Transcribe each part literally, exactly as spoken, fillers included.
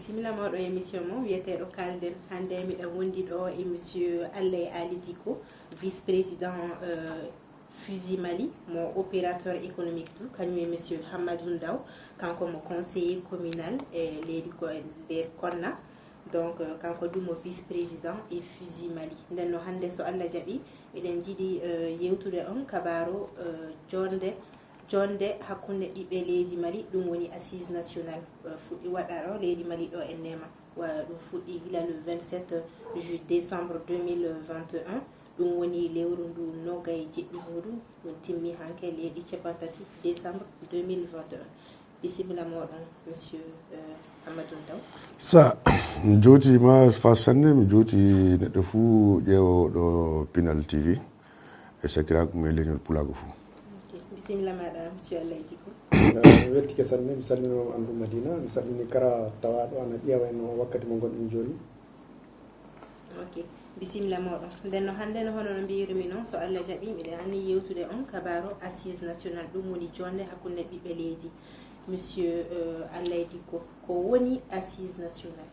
Bisimilla mawɗo, émission mo wiyeteeɗo Kalden. Hannde miɗen wondi ɗo e monsieur Allay Ali Diko, vice-président, euh, Fusi Mali, mo opérateur économique du, kañum e monsieur Hammadou Ndaw, kanko mo conseiller communal e leydi ko e nder Konna. Donc, euh, kanko du mo vice-président e Fusi Mali. Nden no hannde, so Allah jaɓi, miɗen jiɗi, euh, yewtude on kabaru, euh, jonde, jonde hakkunde ɓiɓɓe leydi Mali, ɗum woni assise national, euh, fuɗɗi waɗa ɗo leydi Mali ɗo e neema. Wa-, ɗum fuɗɗi gila le vingt-sept ju-, décembre deux mille vingt et un. Ɗum woni lewru ndu noogay e jeɗɗi muɗum. Ɗum timmi hanke leyɗi capantati décembre deux mille vingt et un. Bisimilla moɗon, monsieur, euh, Amadou Ndaw. Sa, mi jootiima fa sanne, mi jooti neɗɗo fuu ƴeewooɗo Pinal T V e sakiraaku mum e leñol Pulaagu fuu. Ok, bisimilla maɗa, monsieur Allay Diko. Eh, mi weltike sanne, mi salmini on Andu Madina, mi salmini kala tawaaɗo ana ƴeewa en o wakkati mo ngonɗen jooni. Ok, bisimilla moɗon. Nden no hannde no hono no mbiyirmi non, so Allah jaɓi, miɗen anni yewtude on kabaru assise national, ɗum woni jonde hakkunde ɓiɓɓe leydi. Monsieur, euh, Allay Diko, ko woni assise national?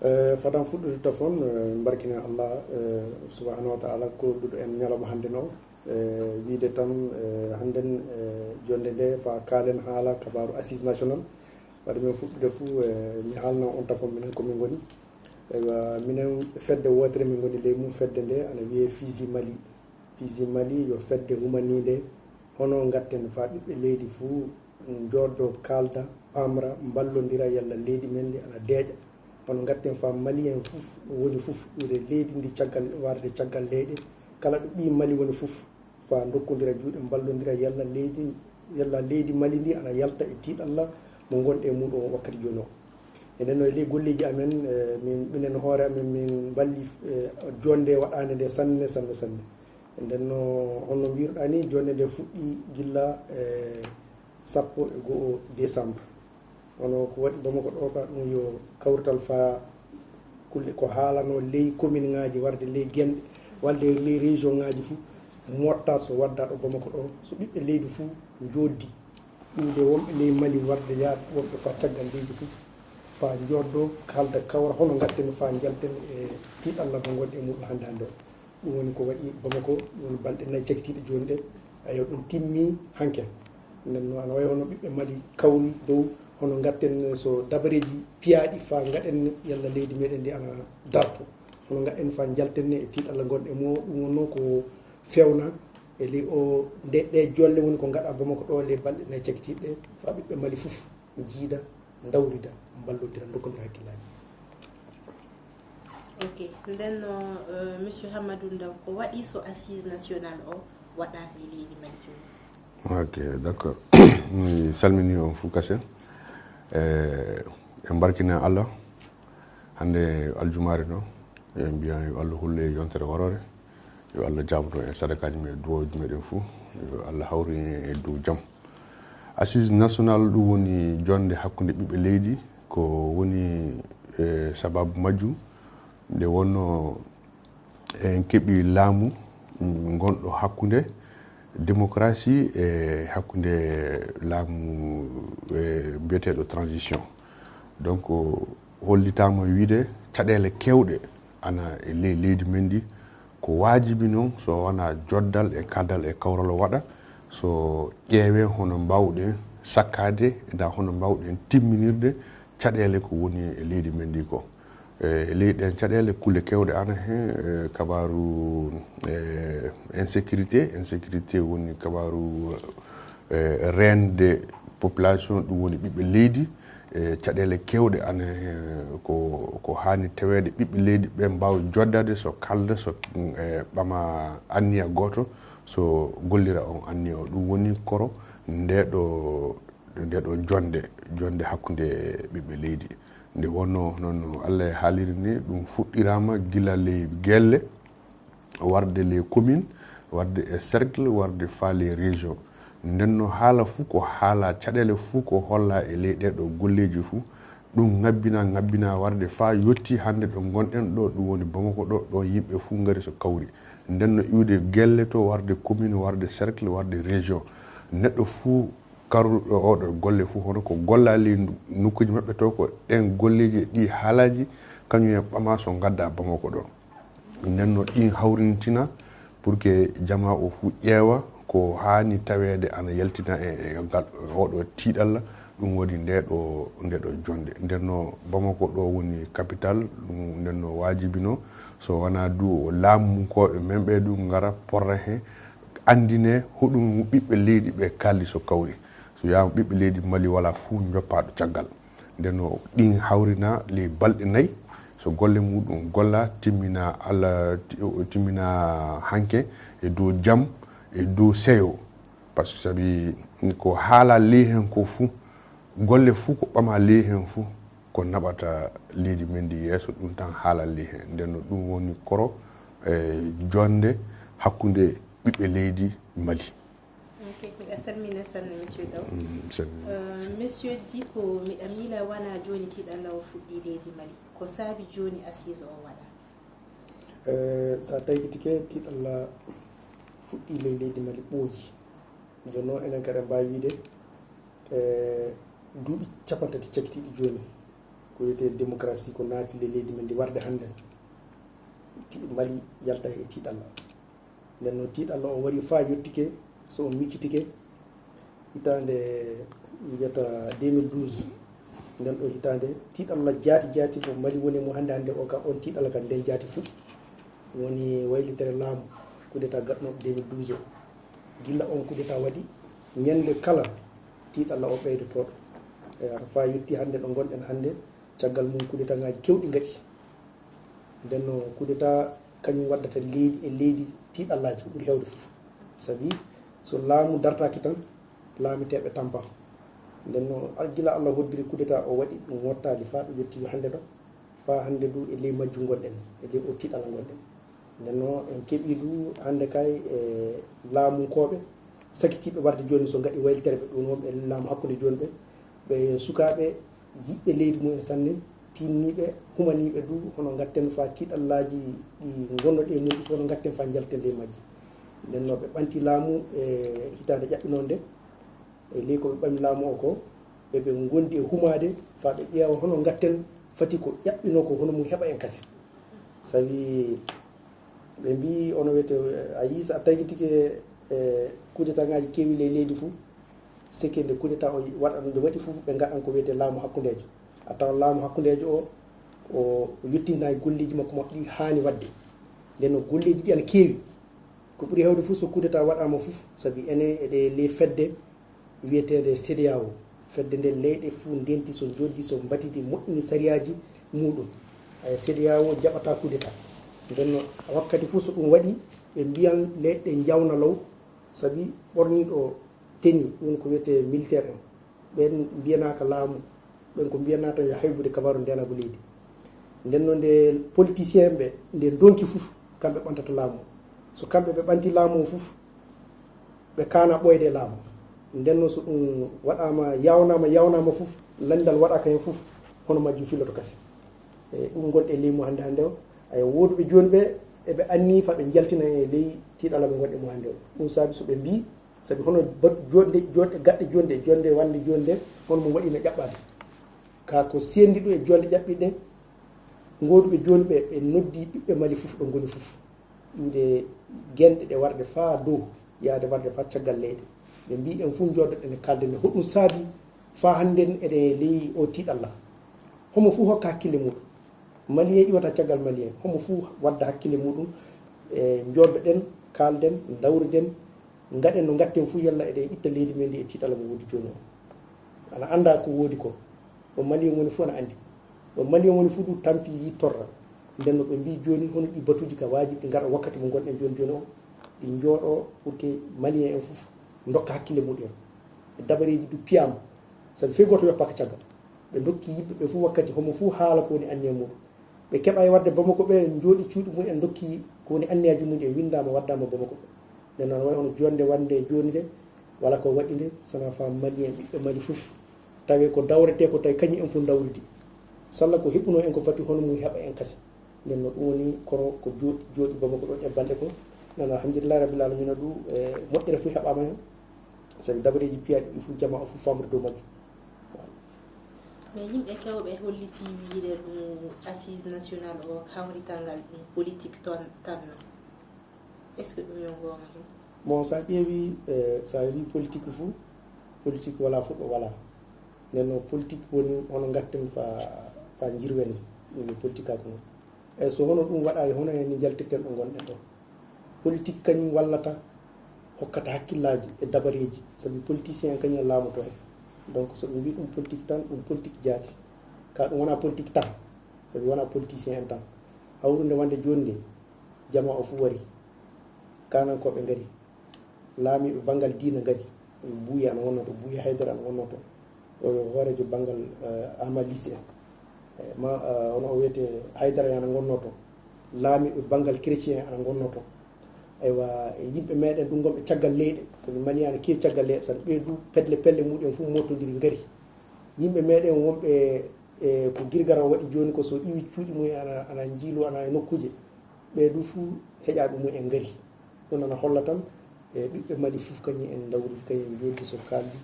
Eh, fadan fuɗɗude tafon, eh, mbarkina Allah, eh, subhanahu wa ta'ala, ko duɗo en ñalawma hannde no. Eh, wiide tan, eh, hannden, eh, jonde nde fa kaalen haala kabaru assise national. Waɗi men fuɗɗude fuu, eh, mi haalna on tafon minen ko min ngoni. Eywa, minen fedde wootere min ngoni ley mum, fedde nde ana wiyee Fusi Mali. Fusi Mali yo fedde humaniinde, hono ngatten fa ɓiɓɓe leydi fuu njooddoo, kaalda, pamra, mballondira yalla leydi men ndi ana deeƴa. Hono ngatten fa Mali en fuf woni fuf, ɓure leydi ndi caggal, warde caggal leyɗe. Kala ɗo ɓii Mali woni fuf, fa ndokkondira juuɗe, mballondira yalla leydi, yalla leydi Mali ndi ana yalta e tiiɗalla mo ngonɗe e muɗum o wakkati jooni o. E nden no e ley golleeji amen, eh, min, minen hoore amen min mballi, eh, jonde waɗaande nde sanne, sanne, sanne. E nden no, honno mbiruɗaa ni, jonde nde fuɗɗi gilla, eh, sappo e go'o décembre. Hono ko waɗi Bamako ɗo ka, ɗum yo kawrital fa kulle ko haalano ley commune ŋaaji, warde ley genɗe, warde ley région ŋaaji fuu, motta so wadda ɗo Bamako ɗo, so ɓiɓɓe leydi fuu njoddi, iwde wonɓe ley Mali, warde yaade wonɓe fa caggal leydi fuu, fa njoddo, kalda, kawra, hono ngatten fa njalten e tiiɗalla mo ngonɗen e muɗum hannde hannde o. Ɗum woni ko waɗi Bamako, ɗum woni balɗe nayi cakitiiɗe jooni ɗe. Ayo, ɗum timmi hanke. Nden no ana wayi hono ɓiɓɓe Mali kawri dow, hono ngatten so dabareeji piyaaɗi fa ngaɗen yalla leydi meɗen ndi ana darto. Hono ngaɗen fa njalten e tiiɗalla ngonɗe mo, ɗum wonno ko fewna e ley o nde, ɗe jolle woni ko ngaɗa Bamako ɗo ley balɗe nayi cakitiiɗe ɗe, fa ɓiɓɓe Mali fuf njiida, ndawrida, mballondira, ndokkondira hakkillaaji. Ok, nden no, euh, monsieur Hammadou Ndaw, ko waɗi so assise national o waɗaama e leydi Mali jooni? Ok, d'accord. Mi salmini on fuu kasen. Eh, en mbarkina Allah. Hannde aljumaare no, en mbiyan yo Allah hullu e yontere warore. Yo Allah jaabno en sadakaaji men, duwawuuji meɗen fuu. Yo Allah hawru en e dow jam. Assise national, ɗum woni jonde hakkunde ɓiɓɓe leydi. Ko woni, eh, sababu majjum, nde wonno en keɓi laamu, mm, ngonɗo hakkunde démocratie e hakkunde laamu, eh, mbiyeteeɗo transition. Donc, hollitaama wiide caɗeele keewɗe ana e ley leydi men ndi, ko waajibi noon so wonaa joddal e kaldal e kawral o waɗa, so ƴeewee hono mbaawɗen sakkaade, e daa hono mbaawɗen timminirde caɗeele ko woni e leydi men ndi ko. E ley ɗeen caɗeele, kulle keewɗe ana heen, e kabaaru, e insécurité, insécurité woni kabaaru, e reende population, ɗum woni ɓiɓɓe leydi, e caɗeele keewɗe ana heen, ko, ko haani taweede ɓiɓɓe leydi ɓe mbaawa joddaade so kalda, so, e ɓama anniya gooto, so gollira on anniya o. Ɗum woni koro ndeeɗo, ndeeɗo jonde, jonde hakkunde ɓiɓɓe leydi. Nde wonno, hono no Allah e haaliri ni, ɗum fuɗɗiraama gila ley gelle, warde les communes, warde e cercle, warde faa les régions. Nden no haala fuu ko haala, caɗeele fuu ko holla e ley ɗee ɗoo golleeji fuu, ɗum ŋabbina, ŋabbina warde faa yotti hannde ɗo ngonɗen ɗo, ɗum woni Bamako ɗo, ɗo yimɓe fuu ngari so kawri. Nden no iwde gelle to, warde commune, warde cercle, warde région. Neɗɗo fuu Karuɗo oɗo golle fof, hono ko gollaa ley ndu-, nokkuuji maɓɓe to, ko ɗen golleeji e ɗi haalaaji, kañum en ɓamaa so ngaddaa Bamako ɗo. Nden no ɗin hawrintina pour que jamaa o fof ƴeewa ko haani taweede ana yaltina e, e ngal, oɗo tiiɗalla, ɗum woni nde ɗo, nde ɗo jonde. Nden no Bamako ɗo woni capital, ɗum nden no waajibino, so wonaa du o laamunkooɓe men ɓe ɗum ngara porra heen, anndine hoɗum ɓiɓɓe leydi ɓe kaaldi so kawri. So wiyaama ɓiɓɓe leydi Mali wala fof njoppaaɗo caggal. Nden no ɗin hawrina ley balɗe nayi, so golle muɗum golla, timmina Alla, ti-, timmina hanke e dow jam, e dow seyo. Par ce que sabi ko haala ley heen ko fof, golle fof ko ɓama ley heen fof, ko naɓata leydi men ndi yeeso, ɗum tan haala ley heen. Nden no ɗum woni koro, e, jonde hakkunde ɓiɓɓe leydi Mali. Ok, miɗa salmina sanne, monsieur Daw. Mm, salmina. Euh, monsieur Diko, miɗa miila wona jooni tiiɗalla o fuɗɗi leydi Mali. Ko saabi jooni assise o waɗa? Eh, so a taykitike, tiiɗalla fuɗɗi ley leydi Mali ɓooyi. Jooni noon, enen kadi en mbaawi wiide, eh, duuɓi cappanɗe tati cakkitiiɗi jooni, ko wiyetee démocratie, ko naati ley leydi men ndi warde hannden. Ti-, Mali yalta e tiiɗalla. Nden noon, tiiɗalla o warii faa yottike, so on miccitike, hitaande mbiyata deux mille douze, nden ɗo hitaande, tiiɗalla jaati jaati mo Mali woni mo hannde hannde o, ka on tiiɗalla kan nden jaati fuu. Woni waylitere laamu coup d'État gaɗanooɗo deux mille douze o. Gilla on coup d'État waɗi, ñannde kala tiiɗalla o ɓeydotooɗo. E, faa yotti hannde ɗo ngonɗen hannde, caggal mum coup d'État ngaaji keewɗi ngaɗi. Nden no coup d'État kañum waddata leydi e leydi tiiɗallaaji ko ɓuri heewde fof. Sabi so laamu dartaaki tan, laameteeɓe tampa. Nden no gila Allah hoddiri coup d'État o waɗi, ɗum mottaali faa ɗo yettii hannde ɗo, faa hannde du e ley majju ngonɗen, e ley o tiiɗalla ngonɗen. Nden no en keɓii du hannde kay e laamunkooɓe sakitiiɓe warde jooni, so ngaɗi waylitere ɓe ɗum wonɓe laamu hakkunde jooni ɓe, ɓe sukaaɓe yiɗɓe leydi mumen sanne, tinniiɓe, humaniiɓe du, hono ngatten faa tiiɗallaaji ɗi ngonnoɗen e mum ɗi fof, hono ngatten faa njalten ley majji. Nden no ɓe ɓanti laamu e hitaande ƴaɓɓinoonde, e ley ko ɓe ɓami laamu o ko, ɓe, ɓe ngondi e humaade faa ɓe ƴeewa hono ngatten fati ko ƴaɓɓinoo ko, hono mum heɓa en kasi. Sabi ɓe mbii, ono wiyetee, a yii, so a taykitike, e, coup d'État ngaaji keewi ley leydi fof, seke nde coup d'État o waɗa, nde waɗi fof, ɓe ngaɗan ko wiyetee laamu hakkundeejo. A tawa laamu hakkundeejo o, o, o yottintaaki golleeji makko, makko ɗi haani waɗde. Nden no golleeji ɗi ana keewi. Ko ɓuri heewde fof, so coup d'État waɗaama fof, sabi enen eɗe ley fedde wiyeteende CEDEAO, fedde nde leyɗe fof ndenti, so njoddi, so mbatiti, moƴƴini sariyaaji muɗum. Aya, CEDEAO jaɓata coup d'État. Nden no wakkati fof so ɗum waɗi, ɓe mbiyan leyɗe njawna law, sabi ɓorniiɗo tenue, ɗum ko wiyetee militaire en, ɓen mbiyanaaka laamu, ɓen ko mbiyanaa tan yo haybude kabaru ndeenagu leydi. Nden no nde politicien ɓe nde ndonki fof, kamɓe ɓantata laamu. So kamɓe ɓe ɓanti laamu o fof, ɓe kaana ɓooyde e laamu. Nden no so ɗum waɗaama, yawnaama, yawnaama fof, lanndal waɗaaka heen fof, hono majjum filloto kasi. E ɗum ngonɗe leymu hannde hannde o. Aya, wooduɓe jooni ɓe, eɓe anni faa ɓe njaltina e ley tiiɗalla ɓe ngonɗe mum hannde o. Ɗum saabi so ɓe mbii, sabi hono bat-, joɗnde, joɗnde gaɗɗe jooni ɗe, joɗnde wannde jooni nde, hono mum waɗi no ƴaɓɓaade. Kaa ko seenndi ɗum e joɗnde ƴaɓɓiɗe ɗe, ngooduɓe jooni ɓe, ɓe noddi ɓiɓɓe Mali fof ɗo ngoni fof. Iwde genɗe ɗe warde faa dow, yaade warde faa caggal leyɗe. Ɓe mbii en fof njooɗoɗen e kaalden nde, hoɗum saabi faa hannden eɗen ley o tiiɗalla. Homo fof hokka hakkille muɗum. Malien iwata caggal Malien. Homo fof wadda hakkille muɗum. E njooɗoɗen, kaalden, ndawriden, ngaɗen no ngatten fof, yalla eɗen itta leydi men ndi e tiiɗalla mo woodi jooni o. Ana anndaa ko woodi ko. Ɗo Malien woni fof ana anndi. Ɗo Malien woni fof ɗum tampi yi torra. Nden no ɓe mbii jooni, hono ɗi batuuji ka waajibi ɗi ngaɗa wakkati mo ngonɗen jooni jooni o. Ɗi njooɗo pour que Malien en fof ndokka hakkille muɗum en. E dabareeji du piyaama. Sabi fey gooto yoppaaka caggal. Ɓe ndokki yimɓe ɓe fof wakkati, homo fof haala ko woni anniya muɗum. Ɓe keɓa e waɗde Bamako ɓe njooɗi cuuɗi mum en, ndokki ko woni anniyaaji mum en, winndaama, waddaama Bamako ɓe. Nden noon, way hono joɗnde wannde jooni nde, wala ko waɗi nde, sana faa Malien, ɓiɓɓe Mali fof. Tawi ko dawretee ko tawi kañum en fof dawriti. Salla ko heɓunoo en ko fati hono mum heɓa en kasi. Nden no ɗum woni koro ko jooɗi, jooɗi Bamako ɗo e balɗe ko. Nden alhamdulillahi rabbil alamina ɗum, e moƴƴere fof heɓaama heen. Sabi dabareeji piyaaɗi ɗi fof, jamaa o fof famre dow majjum. Mais yimɓe kewɓe holliti wiide ɗum assise national o kawrital ngal ɗum politique ton tanno. Est ce que ɗum yo goonga hen? Bon, so a ƴeewi, eh, so a wi politique fof, politique wala fof ɗo wala. Nden noon politique woni hono ngatten fa fa jirwen ni, ɗum yo politique ako noon. Eyyi, so hono ɗum waɗaani, hono heen ni njaltirten ɗo ngonɗen ɗo? Politique kañum wallata, hokkata hakkillaaji e dabareeji, sabi politicien en kañum en laamoto heen. Donc so ɓe mbii ɗum politique tan, ɗum politique jaati. Ka ɗum wonaa politique tan, sabi wonaa politicien en tan. Hawrude wonde jooni nde, jamaa o fof wari, kaanankooɓe ngari, laamiiɓe banngal diina ngari. Buuya ana wonnoo toon, Buuya Haydara ana wonnoo toon, o yo hooreejo banngal, eh, Ahmadis en. Eh, ma, eh, hono o wiyetee Haydara en ana ngonnoo toon. Laamiiɓe banngal chrétien ana ngonnoo toon. Eywa, e yimɓe meeɗen ɗum ngonɓe caggal leyɗe, sabi Mali ana keewi caggal leyɗe, saɗa ɓee du pelle pelle mumen fof mottondiri ngari. Yimɓe meeɗen wonɓe e ko Girgara waɗi jooni ko, so iwi cuuɗi mumen ana, ana njiiloo, ana e nokkuuje, ɓee du fof heƴaaɓe mumen ngari. Ɗum ana holla tan e ɓiɓɓe Mali fof kañum en ndawri, kañum en njooɗdi so kaaldi,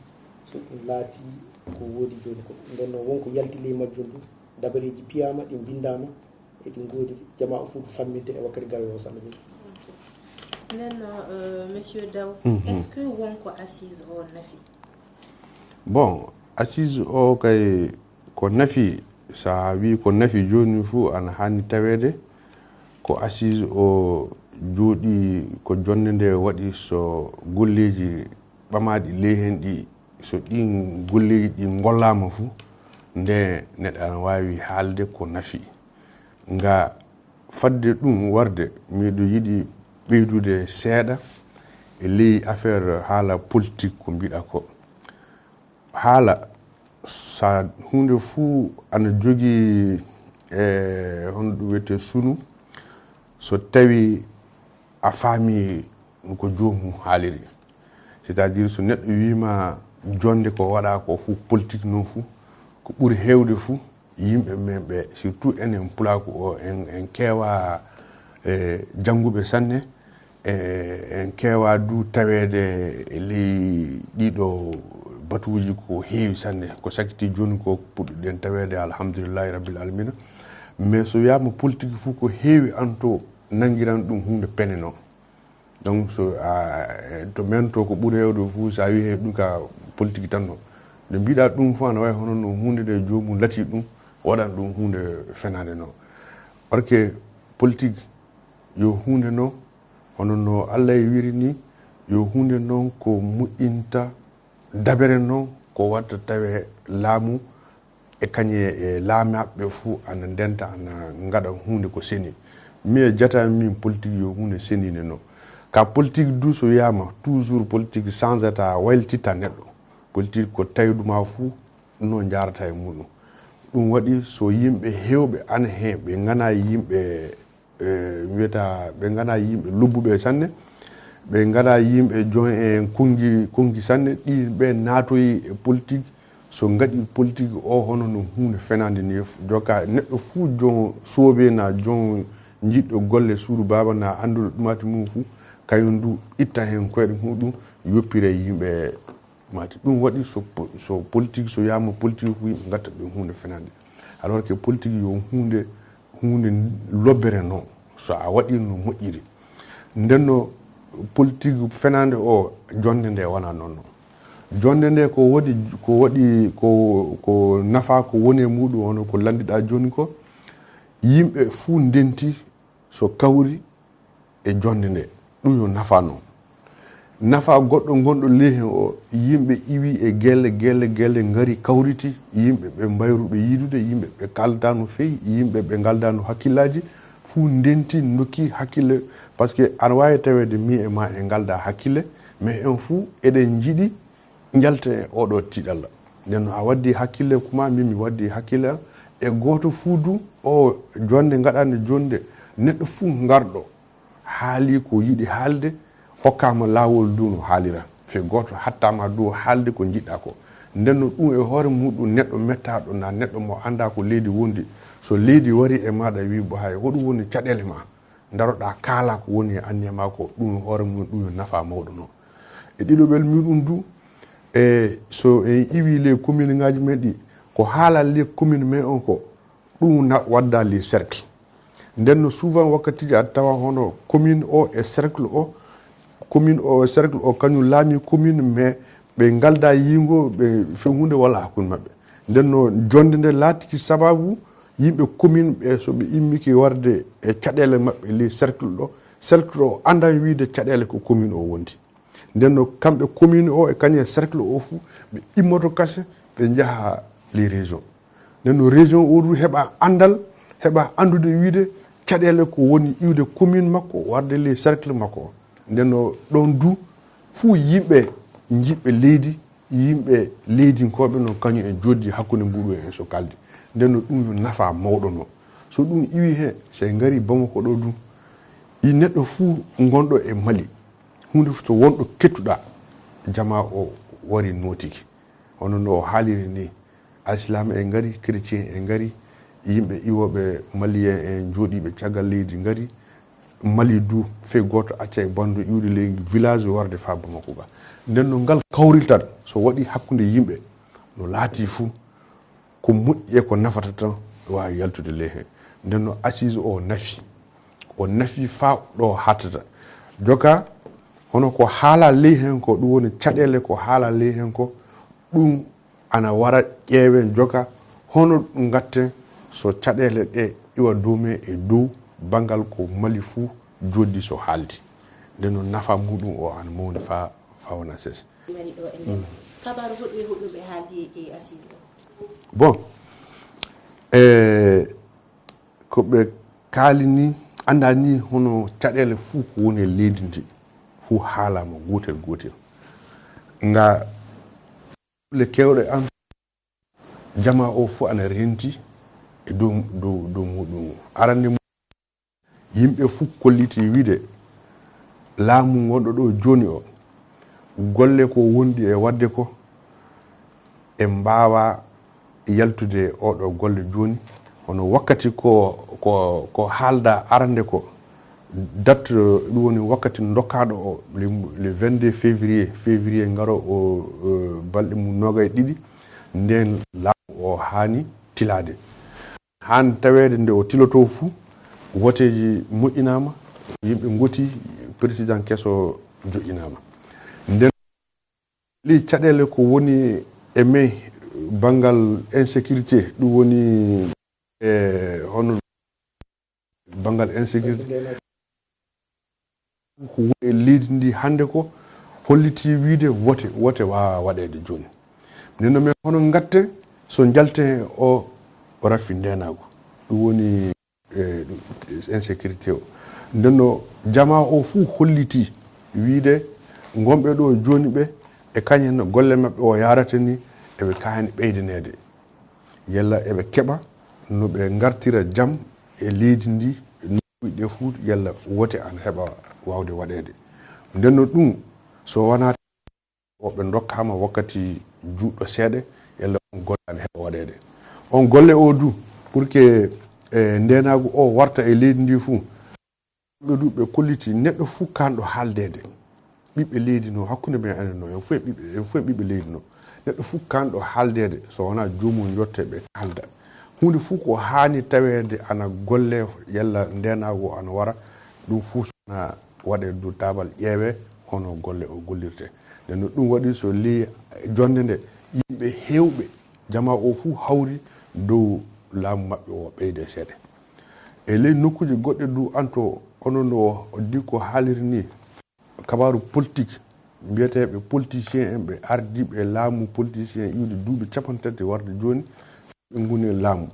so ɗum laatii ko woodi jooni ko. Nden noon won ko yalti ley majjum du, dabareeji piyaama, ɗi mbinndaama, eɗi ngoodi, jamaa o fof famminte e wakkati garowo o, so Allah jaɓi. Nden noon, euh, monsieur Daw, est ce que won ko assise o nafi? Bon, assise o kay ko nafi, so a wi ko nafi jooni fof ana haani taweede. Ko assise o jooɗi, ko jonnde nde waɗi, so golleeji ɓamaaɗi ley heen ɗi, so ɗiin golleeji ɗi ngollaama fof, nde neɗɗo ana waawi haalde ko nafi. Nga fadde ɗum warde, miɗo yiɗi ɓeydude seeɗa e ley affaire haala politique ko mbiɗa ko. Haala, so huunde fuu ana jogii, e, hono ɗum wiyetee sunu, so tawi a faami ko joomum haaliri. C'est-à-dire, so neɗɗo wiima jonnde ko waɗa ko fuu politique noon fuu, ko ɓuri heewde fuu, yimɓe men ɓe, surtout enen pulaaku o, en, en keewa, e, jannguɓe sanne, e, en keewa du taweede e ley ɗiɗo batuuji ko heewi sanne. Ko sakkiti jooni ko puɗɗiɗen taweede, alhamdulillahi rabbil alamina. Mais so wiyaama politique fuu ko heewi an to nanngiran ɗum huunde pene noon. Donc so a, to men to ko ɓuri heewde fuu, so a wii hey, ɗum ka politique tan no. Nde mbiɗa ɗum fuu ana wayi hono no huunde nde joomum lati ɗum, waɗan ɗum huunde fenaande no. Or que politique yo huunde no, hono no Allah e wiri ni, yo huunde noon ko moƴƴinta dabere noon ko watta tawe laamu e kañe e laamaaɓe fuu ana ndenta, ana ngaɗa huunde ko seni. Mi e jata min politique yo huunde seninde no. Ka politique du so wiyaama, toujours politique changeata, waylititta neɗɗo. Politique ko tawdu ma fuu no njaarata e muɗum. Ɗum waɗi so yimɓe heewɓe ana heen, ɓe ngana yimɓe, e, mi wiyata ɓe ngana yimɓe lobbuɓe sanne, ɓe ngana yimɓe jon en konngi, konngi sanne, ɗi ɓe naatoyi e politique, so ngaɗi politique o hono no huunde fenaande ni, joka neɗɗo fuu jon soobe na jon jiɗɗo golle suudu baaba na annduɗo ɗumaati mum fuu, kañum du itta heen koyɗe muɗum, yoppira e yimɓe maati. Ɗum waɗi so po-, so politique, so wiyaama politique fuu, yimɓe ngatta ɗum huunde fenaande. Alors que politique yo huunde, huunde lobbere no, so a waɗi no moƴƴiri. Nden no politique fenaande o, jonnde nde wona noon no. Jonnde nde ko waɗi, ko waɗi, ko, ko nafa ko woni e muɗum, hono ko lanndiɗa jooni ko, yimɓe fuu ndenti so kawri e jonnde nde, ɗum yo nafa noon. Nafa goɗɗo ngonɗo ley heen o, yimɓe iwi e gelle, gelle, gelle ngari kawriti, yimɓe ɓe mbayruɓe yidude, yimɓe ɓe kaldata no feewi, yimɓe ɓe ngalda no hakkillaaji, fuu ndenti ndokki hakkille, parce que ana waawi taweede mi e ma en ngalda hakkille, mais en fuu eɗen njiɗi njalten e oɗo tiiɗalla. Nden no a waddi hakkille kuma, min mi waddi hakkille am. E gooto fuu du, o jonnde ngaɗande jonnde, neɗɗo fuu ngarɗo haali ko yiɗi haalde, hokkaama laawol du no haalira. Fii gooto hattaama du haalde ko njiɗɗa ko. Nden no ɗum e hoore muɗum neɗɗo mettaaɗo na neɗɗo mo anndaa ko leydi wondi, so leydi wari e maaɗa wii bo hay hoɗum woni caɗeele ma, ndaroɗaa kaala ko woni e anniya ma ko, ɗum e hoore mum ɗum yo nafa mawɗo no. E ɗiɗoɓel muɗum du, E so en iwi les commune ngaji men ɗi, ko haala les commune men on ko ɗum na wadda les cercle. Nden no souvent wakkatiji a tawa hono commune o e cercle o, commune o e cercle o kañum laami commune, mais ɓe ngalda yingo ɓe fe hunde walla hakkunde maɓɓe. Nden no jonde nde laatiki sababu yimɓe commune ɓe so ɓe immiki warde e caɗeele maɓɓe les cercle ɗo, cercle o andan wiide caɗeele ko commune o wondi. Nden no kamɓe commune o e kañum e cercle o fuu ɓe immoto kase ɓe njaha les régions. Nden no région o du heɓa andal, heɓa andude wiide caɗeele ko woni iwde commune makko warde les cercle makko o. Nden no ɗon du fuu yimɓe jiɓɓe leydi, yimɓe leydinkooɓe no kañum en joddi hakkunde mbuɗu en so kaldi. Nden no ɗum yo nafa mawɗo no. So ɗum iwi he, so en ngari Bamako ɗo du, i neɗɗo fuu gonɗo e Mali, hunde fof so wonɗo kettuɗa, jama o wari notiki. Hono no o haaliri ni, alsilaama en ngari, chrétien en ngari, yimɓe iwoɓe malien en jooɗiiɓe caggal leydi ngari, Mali du fey gooto acca e bandu iwde ley village warde faa Bamako ga. Nden no ngal kawrital so waɗi hakkunde yimɓe no laati fuu, ko moƴƴi e ko nafata tan waawi yaltude ley heen. Nden no assise o nafi. O nafi faa ɗo hattata. Joka, hono ko haala ley heen ko, ɗum woni caɗeele ko haala ley heen ko, ɗum ana wara ƴeewen joka, hono ngatten so caɗeele ɗe iwa dow men e dow banngal ko Mali fuu joddi so haaldi. Nden no nafa muɗum o ana mawni faa, faa wona sees. Mali ɗo e nder. Kabaru hoɗum e hoɗum ɓe haaldi e assise o? Bon, e ko ɓe kaalini, annda ni hono caɗeele fuu ko woni e leydi ndi, fuu haalaama gootel gootel. Nga le kewɗe an, jama o fuu ana renti e dow, dow, dow muɗum. Arande mu-, yimɓe fuu kolliti wiide laamu ngonɗo ɗo jooni o, golle ko wondi e waɗde ko, en mbaawa yaltude oɗo golle jooni. Hono wakkati ko, ko, ko haalda arande ko, date, eh, ɗum woni wakkati dokkaaɗo o, le, le vingt-deux février, février ngaro o, eh, balɗe mum noogay ɗiɗi, nden laamu o haani tilaade. Haan taweede nde o tilotoo fuu, woteeji moƴƴinaama, yimɓe ngoti, président keso joƴƴinaama. Nden ɗi caɗeele ko woni e men banngal insécurité, ɗum woni e hono banngal insécurité. Ko woni e leydi ndi hannde ko holliti wiide wote, wote waawaa waɗeede jooni. Nden no men hono ngatten so njalten o, o rafi ndeenaagu. Ɗum woni, eh, ɗum, insécurité o. Nden no jamaa o fuu holliti wiide ngonɓe ɗo jooni ɓe e kañen golle maɓɓe o yaarata ni eɓe kaani ɓeydaneede. Yalla eɓe keɓa no ɓe ngartira jam e leydi ndi, nokkuuji ɗe fuu, yalla wote ana heɓa waawde waɗeede. Nden no ɗum, so wonaa o ɓe ndokkaama wakkati juutɗo seeɗa, yalla on golle ana heɓa waɗeede. On golle o du, pour que, eh, ndeenaagu o warta e leydi ndi fuu, ɓe du ɓe kolliti neɗɗo fuu kaanɗo haaldeede. Ɓiɓɓe leydi no, hakkunde men enen no, en fof en ɓiɓɓe, en fof en ɓiɓɓe leydi no. Neɗɗo fuu kaanɗo haaldeede, so wonaa joomum yotte ɓe kaalda. Huunde fuu ko haani taweede ana golle, yalla ndeenaagu ana wara, ɗum fuu so wonaa waɗee dow taabal ƴeewee hono golle o gollirtee. Nden no ɗum waɗi so ley jonde nde, yimɓe heewɓe, jamaa o fuu hawri dow laamu maɓɓe o ɓeyde seeɗa. E ley nokkuuji goɗɗe du, anto, onon no o di ko haaliri ni, kabaaru politique, mbiyeteeɓe politicien en, ɓe ardiiɓe laamu politicien iwde duuɓi capanɗe tati warde jooni, ɓe ngoni e laamu.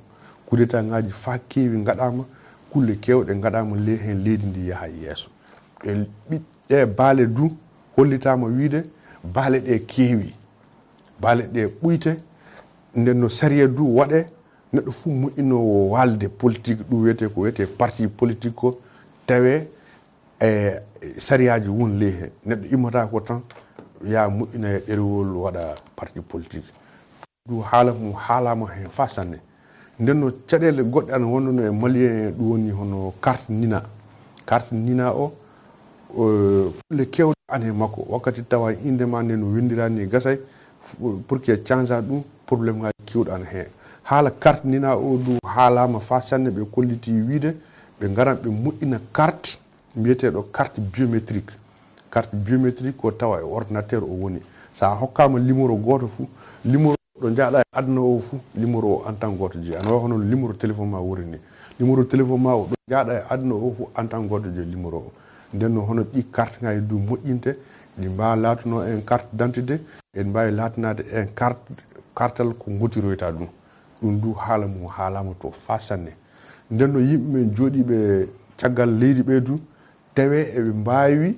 Kudetaaji faa keewi ngaɗaama, kulle keewɗe ngaɗaama ley heen leydi ndi yaha yeeso. E ɓiɓɓe baale du hollitaama wiide baale ɗe keewi, baale ɗe ɓuyte, nden no sariya du waɗee, neɗɗo fuu moƴƴinoowo waalde politique, ɗum wiyetee ko wiyetee parti politique ko, tawee e sariyaaji won ley heen. Neɗɗo immata ko tan, yaa moƴƴina e ɗerewol waɗa parti politique. Ɗum haala mum haalaama heen faa sanne. Nden no caɗeele goɗɗe ana wonduno e Malien en, ɗum woni hono carte Nina. Carte Nina o, o, kulle keewɗe ana e makko. Wakkati tawa innde ma nde no winndiraani gasay, Pour que change ɗum, problème ngaji kewɗi ana heen. Haala carte nina o du haalama fa sanne, ɓe kolliti wiide ɓe ngaran ɓe moƴƴina carte mbiyeteeɗo carte biométrique. Carte biométrique ko tawa e ordinateur o woni. Sa hokkama limoro goto fu, limoro ɗo jaaɗa e aduna o fu, limoro o en tant goto jeeyi. Ana wawa hono limoro téléphone ma woni ni. Limoro téléphone ma o ɗo jaaɗa e aduna o fu en tant goto jeeyi limoro o. Nden no hono ɗi carte ngaji du moƴƴinte, ɗi mbawa latuno en carte d'identité, en mbawi latinade en carte, kartal ko gotiroyta ɗum. Ɗum du haala mum haalama to fa sanne. Nden no yimɓe men jooɗiɓe caggal leydi ɓe du, tawe eɓe mbawi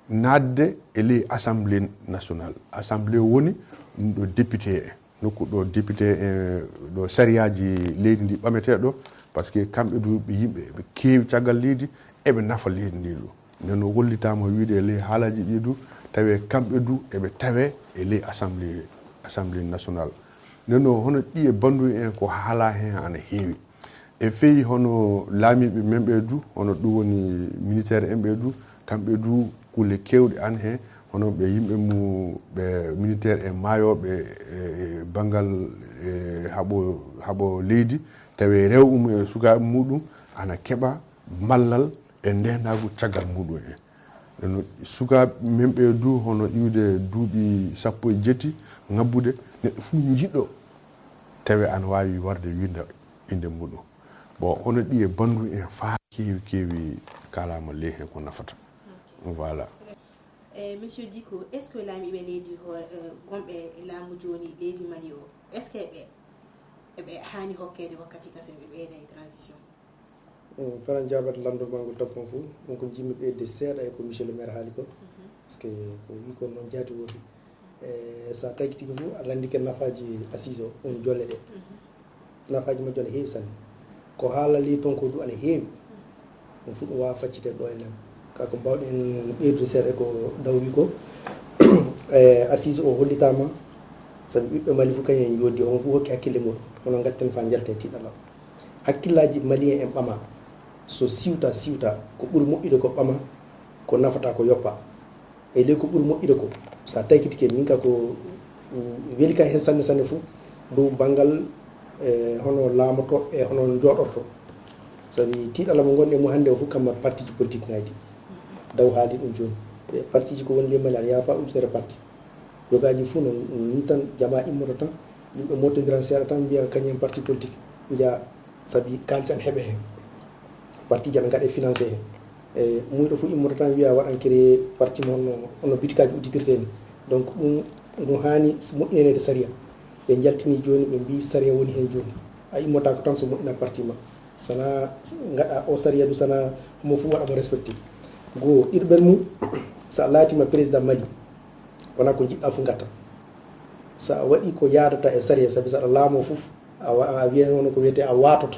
naatde e ley assemblée nationale. Assemblée woni ɗum ɗo député en, nokku ɗo député en, ɗo sariyaji leydi ndi ɓameteɗo, par ce que kamɓe du ɓe yimɓe ɓe keewi caggal leydi, eɓe nafa leydi ndi du. Nden no hollitama wiide e ley haalaji ɗi du, tawe kamɓe du eɓe tawe e ley assemblée, assemblée nationale. Nden no hono ɗi e bandu en ko haala hen ana heewi. E fii hono laamiiɓe men ɓe du, hono ɗum woni militaire en ɓe du, kamɓe du kulle kewɗe ana hen, hono ɓe yimɓe mu, ɓe militaire en maayooɓe e, e banngal, e haɓo, haɓo leydi, tawi rewo mum e sukaaɓe muɗum ana keɓa mallal e ndeenaagu caggal muɗum en. No sukaaɓe men ɓe du, hono iwde duuɓi sappo e jetti ŋabbude, neɗɗo fof jiɗɗo tawi ana waawi warde winnda innde muɗum. Bon, hono ɗi e bandu en faa keewi, keewi kaalaama ley hen ko nafata. Ok. Voilà. E monsieur Dicko, est ce que laamiiɓe leydi ho- eh, gonɓe e laamu jooni leydi Mali o, est ce que ɓe eɓe haani hokkeede wakkati kasen ɓe ɓeyda e transition? Faran jaabat lanndo ma ngol tampon fof, ɗum ko jimmi ɓeyde seeɗa e ko monsieur le maire haali ko, par ce que ko wi ko noon jaati woodi. E sa tagi tigi fof a lanndike nafaaji assise o, ɗum jolle ɗe. Nafaaji majjo ana heewi sanne. Ko haalali toon ko du ana heewi. Ɗum fof ɗum waawa faccite ɗo e nen. Ka ko mbaawɗen ɓeydude seeɗa e ko daw wi ko, e assise o hollitaama, sabi ɓiɓɓe Mali fof kañum en jooɗdi, on fof hokki hakkille muɗum, hono ngatten faa njalten tiiɗalal. Hakkillaaji malien en ɓama, so siwta siwta, ko ɓuri moƴƴude ko ɓama, ko nafata ko yoppa. E ley ko ɓuri moƴƴude ko, so a taykitike, min ka ko weli ka heen sanne sanne fof, dow banngal e hono laamotooɓe e hono njooɗorto. Sabi tiiɗalla mo ngonɗen mo hannde o fof kamma partiji politique ngayti daw haali ɗum jooni. E partiji ko woni ley Mali aɗa yaafa ujunere parti. Jogaaji fof noon, nii tan jamaa immoto tan, yimɓe mootondiran seeɗa tan mbiya kañum en parti politique njeya, sabi kaalis ana heɓe heen. Parti ji ana ngaɗe financé heen. E muuyɗo fof immoto tan wiya waɗan créé parti mo honno honno bitikaaji udditirte ni. Donc ɗum ɗum haani moƴƴineede sariya. Ɓe njaltini jooni ɓe mbii sariya woni heen jooni. A immotaako tan so moƴƴina parti ma. Sana ngaɗa o sariya du sana homo fof waɗa mo respecté. Goo ɗiɗɓel mum, so a laatima président Mali, wona ko jiɗɗa fof ngatta. So a waɗi ko yaadata e sariya, sabi so aɗa laamo fof a wa- a wiya hono ko wiyete a watoto.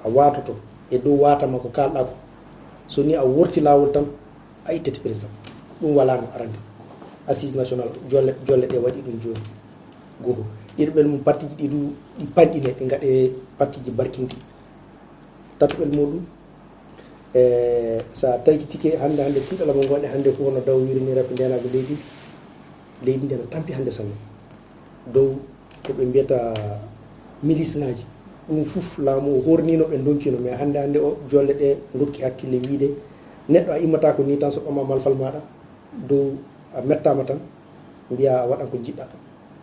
A watoto e dow watama ko kalɗa ko. So ni a worti lawol tan a ittete président. Ɗum wala no arande. Assise national jolle jolle ɗe waɗi ɗum joni. Goho. Ɗiɗɓel mum partiji ɗi du ɗi panɗine ɗi gaɗe partiji barkinɗi. Tatuɓel muɗum e sa taykitike hande hande tiɗala mo gonɗe hande fof no daw wirini rafi ndenago leydi. Leydi ndi no tampi hande sanne dow ko ɓe mbiyata milice ngaji. Ɗum fof laamu o hornino ɓe donkino mais hande hande o jolle ɗe dokki hakkille wiide neɗɗo a immata ko ni tan so ɓama malfal maɗa dow a mettama tan mbiya a waɗan ko jiɗɗa.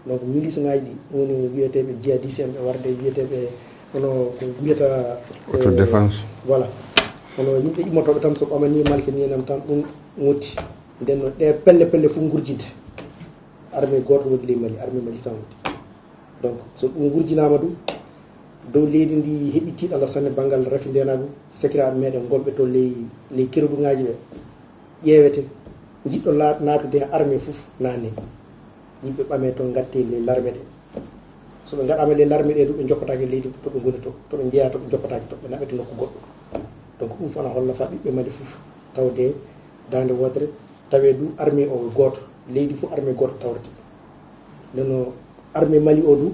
Donc milice ngaji ɗi woni wiyeteɓe jihadiste en ɓe warde wiyeteɓe hono ko mbiyata autodéfense. Voilà. Hono yimɓe immotoɓe tan so ɓamani malfe ni enam tan ɗum ŋotti. Nden no ɗe pelle pelle fof gurjinte. Armée goto woni ley mali armée mali tan woni. Donc so ɗum gurjinama ɗum dow leydi ndi heɓi tiɗalla sanne banggal rafi ndenagu. Sekiraɓe meɗen gonɓe to ley ley kerudugaji ɓe ƴeewete. Jiɗɗo natude e armée fof nane. Yimɓe ɓame toon gatte les larme ɗe. So ɓe gaɗama les larme ɗe ɗum ɓe joppatake leydi to ɓe goni to to ɓe jeeya to ɓe joppatake to ɓe naɓete nokku goɗɗo. Donc ɗum fof ana holla fa ɓiɓɓe mali fof tawde dande wotere. Tawe du armée o goto leydi fof armée goto tawrete. Neno armée mali o du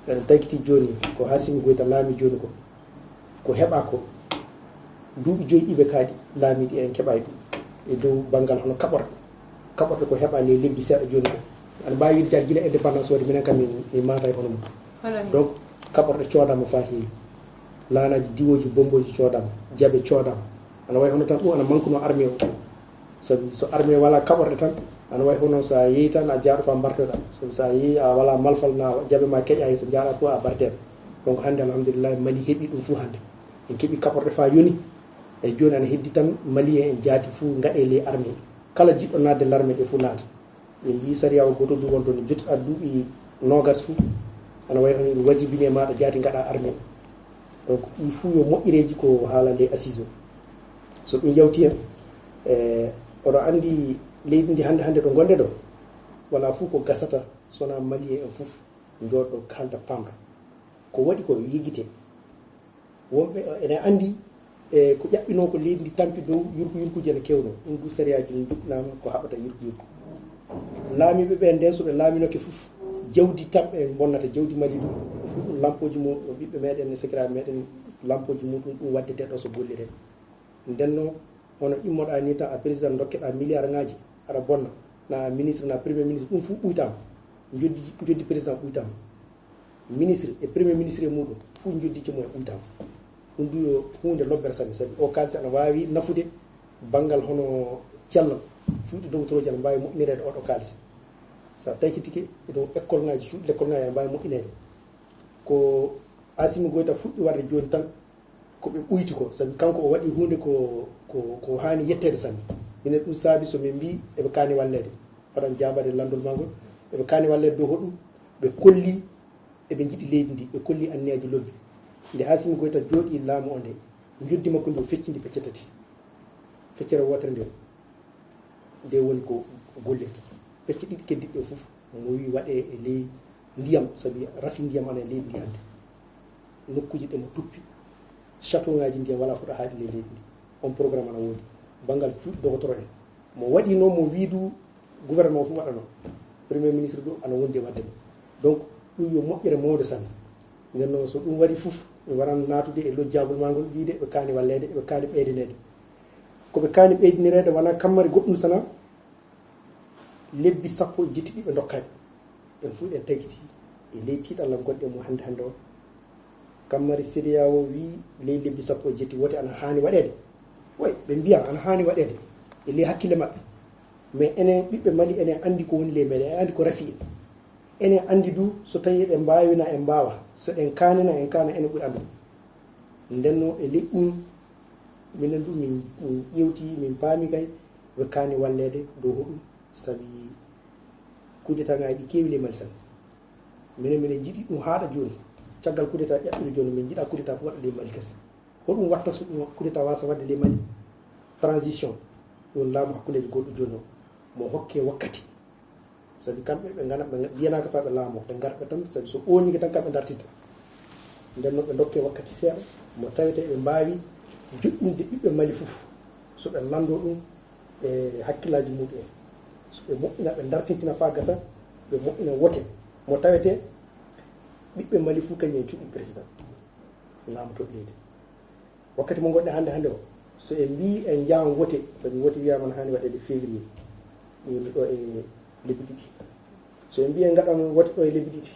eɗen taykiti joni ko hasimi goyta laami joni ko ko heɓa ko duuɓi joyi iɓe kaaɗi laamiiɗi en keɓa e ɗum e dow banngal hono kaɓorɗe kaɓorɗe ko heɓa ley lebbi seeɗa jooni ko. Mbaawi wiide jaan gila indépendance waɗi, minen kam min, min maata e hono mum. Donc, kaɓorɗe coodama faa heewi. Laanaaji diwooji, bombooji coodama, jaɓe coodama. Ana wayi hono tan ɗum ana mankuno armée o. Sabi so armée wala kaɓorɗe tan, ana wayi hono so a yehi tan a jaaɗo faa mbartoɗa. Sabi so a yehi a wala malfal na jaɓe ma keƴa, so jaaɗa fof a barteɗo. Donc hannde alhamdulillah Mali heɓi ɗum fof hannde. En keɓi kaɓorɗe faa yoni. E jooni ana heddi tan Malien en jaati fof ngaɗe ley armée. Kala jiɗɗo naatde l'armée ɓe fof naata. Ɓe mbii sariya o gooto du wonto no jotti aɗa duuɓi noogas fof. Ana wayi hono ɗum wajibini e maaɗa jaati ngaɗa armée. Donc ɗum fof yo moƴƴereeji ko haala nde assise o. So ɗum yawti heen, e, oɗo anndi leydi ndi hannde hannde ɗo ngonɗe ɗo, wala fof ko gasata sona Malien en fof njooɗo kaalda pamra. Ko waɗi ko yigite. Wonɓe ene anndi e ko ƴaɓɓinoo ko leydi ndi tampi dow yurku yurkuuji ene keewno. Ɗum du sariyaaji ɗi njuɓɓinaama ko haɓata yurku yurku. Laamiiɓe ɓe nden so ɓe laaminoke fof, jawdi tan ɓe bonnata, jawdi Mali du. Fof ɗum lampooji mum, ɓiɓɓe meɗen e sakiraaɓe meɗen, lampooji muɗum ɗum waddete ɗo so golliree. Ndenno hono immoɗa ni tan a président dokkeɗa milliard ngaji aɗa bonna, na ministre na premier ministre ɗum fof ɓuytama. Joddi joddi président ɓuytama. Ministre e premier ministre e muɗum fof joddi ci mum e ɓuytama. Ɗum du yo hunde lobbere sabi sabi o kaalisi ana wawi nafude banngal hono cellal. Cuuɗi dogotoroji ana mbawi moƴƴinireede oɗo kaalisi. Sa taykitike ɗo école ngaji cuuɗi l'école ngaji ana mbawi moƴƴineede. Ko Asimi Goyta fuɗɗi warde joni tan ko ɓe ɓuyti ko, sabi kanko o waɗi huunde ko, ko, ko haani yetteede sanne. Minen ɗum saabi so min mbii eɓe kaani walleede, mbaɗan jaabaade lanndol maa ngol, eɓe kaani walleede dow hoɗum, ɓe kolli eɓe njiɗi leydi ndi, ɓe kolli anniyaji lobbi. Nde Asimi Goyta jooɗi laamu o nde, njoddi makko ndi o feccindi pecce tati. Feccere wootere nde, nde woni ko gollirta. Pecce ɗiɗi keddiɗe ɗe fof, mo wi waɗe e ley ndiyam, sabi rafi ndiyam ana e leydi ndi hannde. Nokkuuji ɗe mo tuppi, château ngaji ndiyam wala fof ɗo haaɗi ley leydi ndi. On programme ana woodi. Banngal cuuɗi dogotoro en. Mo waɗi noon, mo wii du gouvernement fof waɗano. Premier ministre ɗo ana wondi e waɗde ɗum. Donc, ɗum yo moƴƴere mawde sanne. Nden noon, so ɗum waɗi fof, mi waran naatude e lojjagol maa ngol, wiide ɓe kaani walleede, ɓe kaani ɓeydaneede. Ko ɓe kaani ɓeydanireede wonaa kammari goɗɗum sana, lebbi sappo e jetti ɗi ɓe ndokkaani. En fof en tagiti e ley tiiɗalla ngonɗen mo hannde hannde o. Kammari C D A O wii ley lebbi sappo e jetti wote ana haani waɗeede. Way, ɓe mbiya ana haani waɗeede e ley hakkille maɓɓe. Mais enen ɓiɓɓe Mali, enen anndi ko woni ley meɗen, en anndi ko rafi en. Enen anndi du so tawi eɗen mbaawina, en mbaawa. So eɗen kaanina, en kaana, enen ɓuri anndude. Ndenno e ley ɗum, minen du min, min ƴeewti, min paami kay, ɓe kaani walleede dow hoɗum, sabi coup d'État ngaji ɗi keewi ley Mali sanne. Minen, minen njiɗi ɗum haaɗa jooni. Caggal coup d'État ƴaɓɓiɗo jooni, min njiɗa coup d'État ko waɗa ley Mali kasi. Hoɗum watta so ɗum coup d'État wasa waɗde ley Mali? Transition, ɗum laamu hakkundeji goɗɗo jooni o, mo hokke wakkati. Sabi kamɓe ɓe ngana, ɓe mbiyanaaka faa ɓe laamoo, ɓe ngarɓe tan, sabi so ooñike tan kamɓe dartinta. Nden noon ɓe ndokke wakkati seeɗa, mo tawete ɓe mbaawi joƴƴinde ɓiɓɓe Mali fof. So ɓe lanndoo ɗum e hakkillaaji muɗum en. So ɓe moƴƴina, ɓe dartintina faa gasa, ɓe moƴƴina wote. Mo tawete ɓiɓɓe Mali fof kañum en cuɓi président. Laamoto leydi. Wakkati mo ngonɗen hannde hannde o, so en mbii en njahan wote, sabi wote wiyaama no haani waɗeede février, ɗum woni ɗo e lebbi ɗiɗi. So en mbii en ngaɗan wote ɗo e lebbi ɗiɗi,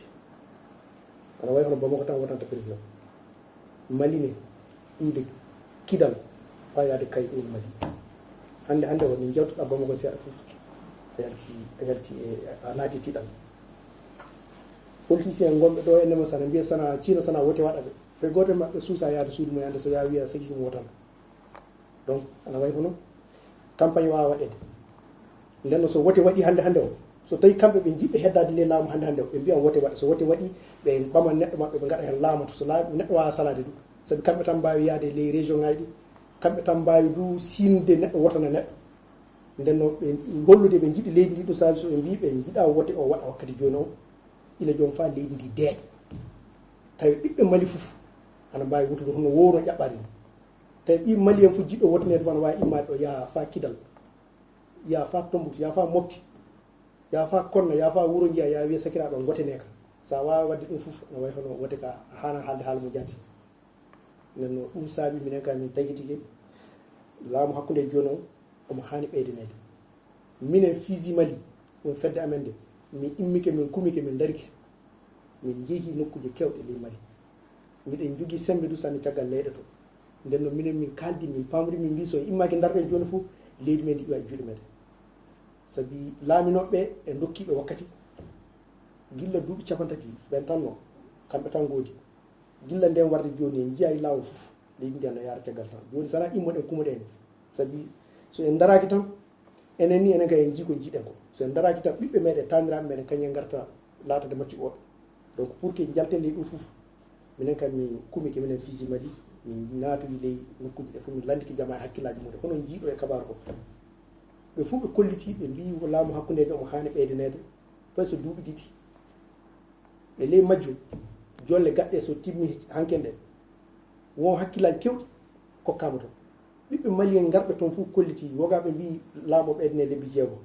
ana wayi hono Bamako tan wotanta président. Mali ne, iwde Kidal faa yaade Kayes, ɗum woni Mali. Hannde hannde o, min njewtoɗaa Bamako seeɗa fof, a yalti, a yalti e, a naati tiiɗal. Politicien en ngonɓe ɗo enne ma sana mbiya sana Ciina sana wote waɗa ɓe. Ɓe gooto e maɓɓe suusa yaade suudu mum hannde so yaa wiya sagi ko wotan. Donc ana wayi hono campagne waawa waɗeede. Nden no so wote waɗi hannde hannde o, so tawi kamɓe ɓe njiɗɓe heddaade nde laamu hannde hannde o, ɓe mbiyan wote waɗa. So wote waɗi, ɓe ɓama neɗɗo maɓɓe, ɓe ngaɗa heen laamoto. So laamu neɗɗo waawa salaade ɗum. Sabi kamɓe tan mbaawi yaade ley région ngaji ɗi, kamɓe tan mbaawi du siinde neɗɗo wotana neɗɗo. Nden no ɓe hollude ɓe njiɗi leydi ndi, ɗum saabi so ɓe mbii ɓe njiɗa wote o waɗa wakkati jooni o, ila jooni faa leydi ndi deeƴa. Tawi ɓiɓɓe Mali fof ana mbaawi wotude hono wowno ƴaɓɓaade ni. Tawi ɓii Malien fof jiɗɗo wotineede fof ana waawi immaade ɗo, yaha faa Kidal, yaha faa Tombouctou, yaha faa Mopti, yaha faa Konna, yaha faa Wuro Njiya, yaha wiya sakiraaɓe ngotenee ka. So a waawaa waɗde ɗum fof, ana wayi hono wote ka a haana haalde haala mo jaati. Nden no ɗum saabi minen ka min tagitike laamu hakkunde jooni o, omo haani ɓeydaneede. Minen Fisi Mali, ɗum fedde amen nde, Min immike, min kumike, min ndarike. Min njehi nokkuuje keewɗe ley Mali. Miɗen njogii semmbe du sanne caggal leyɗe to. Nden noon minen min kaaldi, min paamri, min mbii so en immaaki ndarten jooni fof, leydi men ndi iwa e juuɗe meɗen. Sabi laaminooɓe ɓe e ndokkiiɓe wakkati, gilla duuɓi capantati ɓen tan no, kamɓe tan ngoodi. Gilla nden warde jooni en njiyaay laawol fof, leydi ndi no yaara caggal tan. Jooni sana immoɗen kumoɗen. Sabi so en ndaraaki tan, enen ni enen kay en njii ko njiiɗen ko. So en ndaraaki tan ɓiɓɓe meɗen, taaniraaɓe meɗen, kañum en ngarta laatade maccuɓe woɓɓe. Donc pour que njalten ley ɗum fof, minen kam min kumike, minen Fisi Mali, min naatoyi ley nokkuuji ɗe fof, min lanndike jamaa e hakkillaaji mumen. Hono njiiɗo e kabaaru o. Ɓe fof ɓe kolliti, ɓe mbii laamu hakkundeejo omo haani ɓeydaneede, fay so duuɓi ɗiɗi. E ley majjum, jolle gaɗɗe so timmi hanke nde, won hakkillaaji keewɗi kokkaama toon. Ɓiɓɓe Mali en ngarɓe toon fof kolliti, yogaaɓe mbii laamu o ɓeydane lebbi jeegom.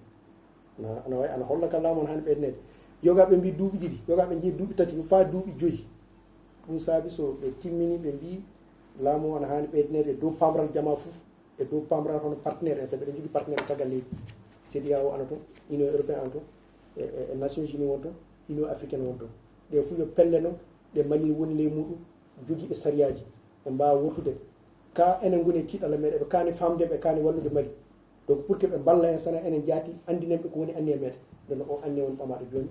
Na, ana wayi, ana holla ka laamu o ana haani ɓeydaneede. Yogaaɓe mbii duuɓi ɗiɗi, yogaaɓe njii duuɓi tati, faa duuɓi joyi. Ɗum saabi so ɓe timmini, ɓe mbii laamu o ana haani ɓeydaneede e dow paamral jamaa fof, e dow paamral hono partenaire en, sabi eɗen njogii partenaire caggal leydi. CEDEAO ana toon, Union européenne ana toon, e, e, e Nations Unies won toon, Union africaine won toon. Ɗe fof yo pelle no ɗe Mali woni ley muɗum, jogiiɓe sariyaaji, ɓe mbaawa wortude. Ka enen ngoni e tiiɗalla meɗen, ɓe kaani faamde, ɓe kaani wallude Mali. Donc pour que ɓe mballa en, sana enen jaati anndinen ɓe ko woni anniya meɗen. Nden o anniya woni ɓamaaɗo jooni.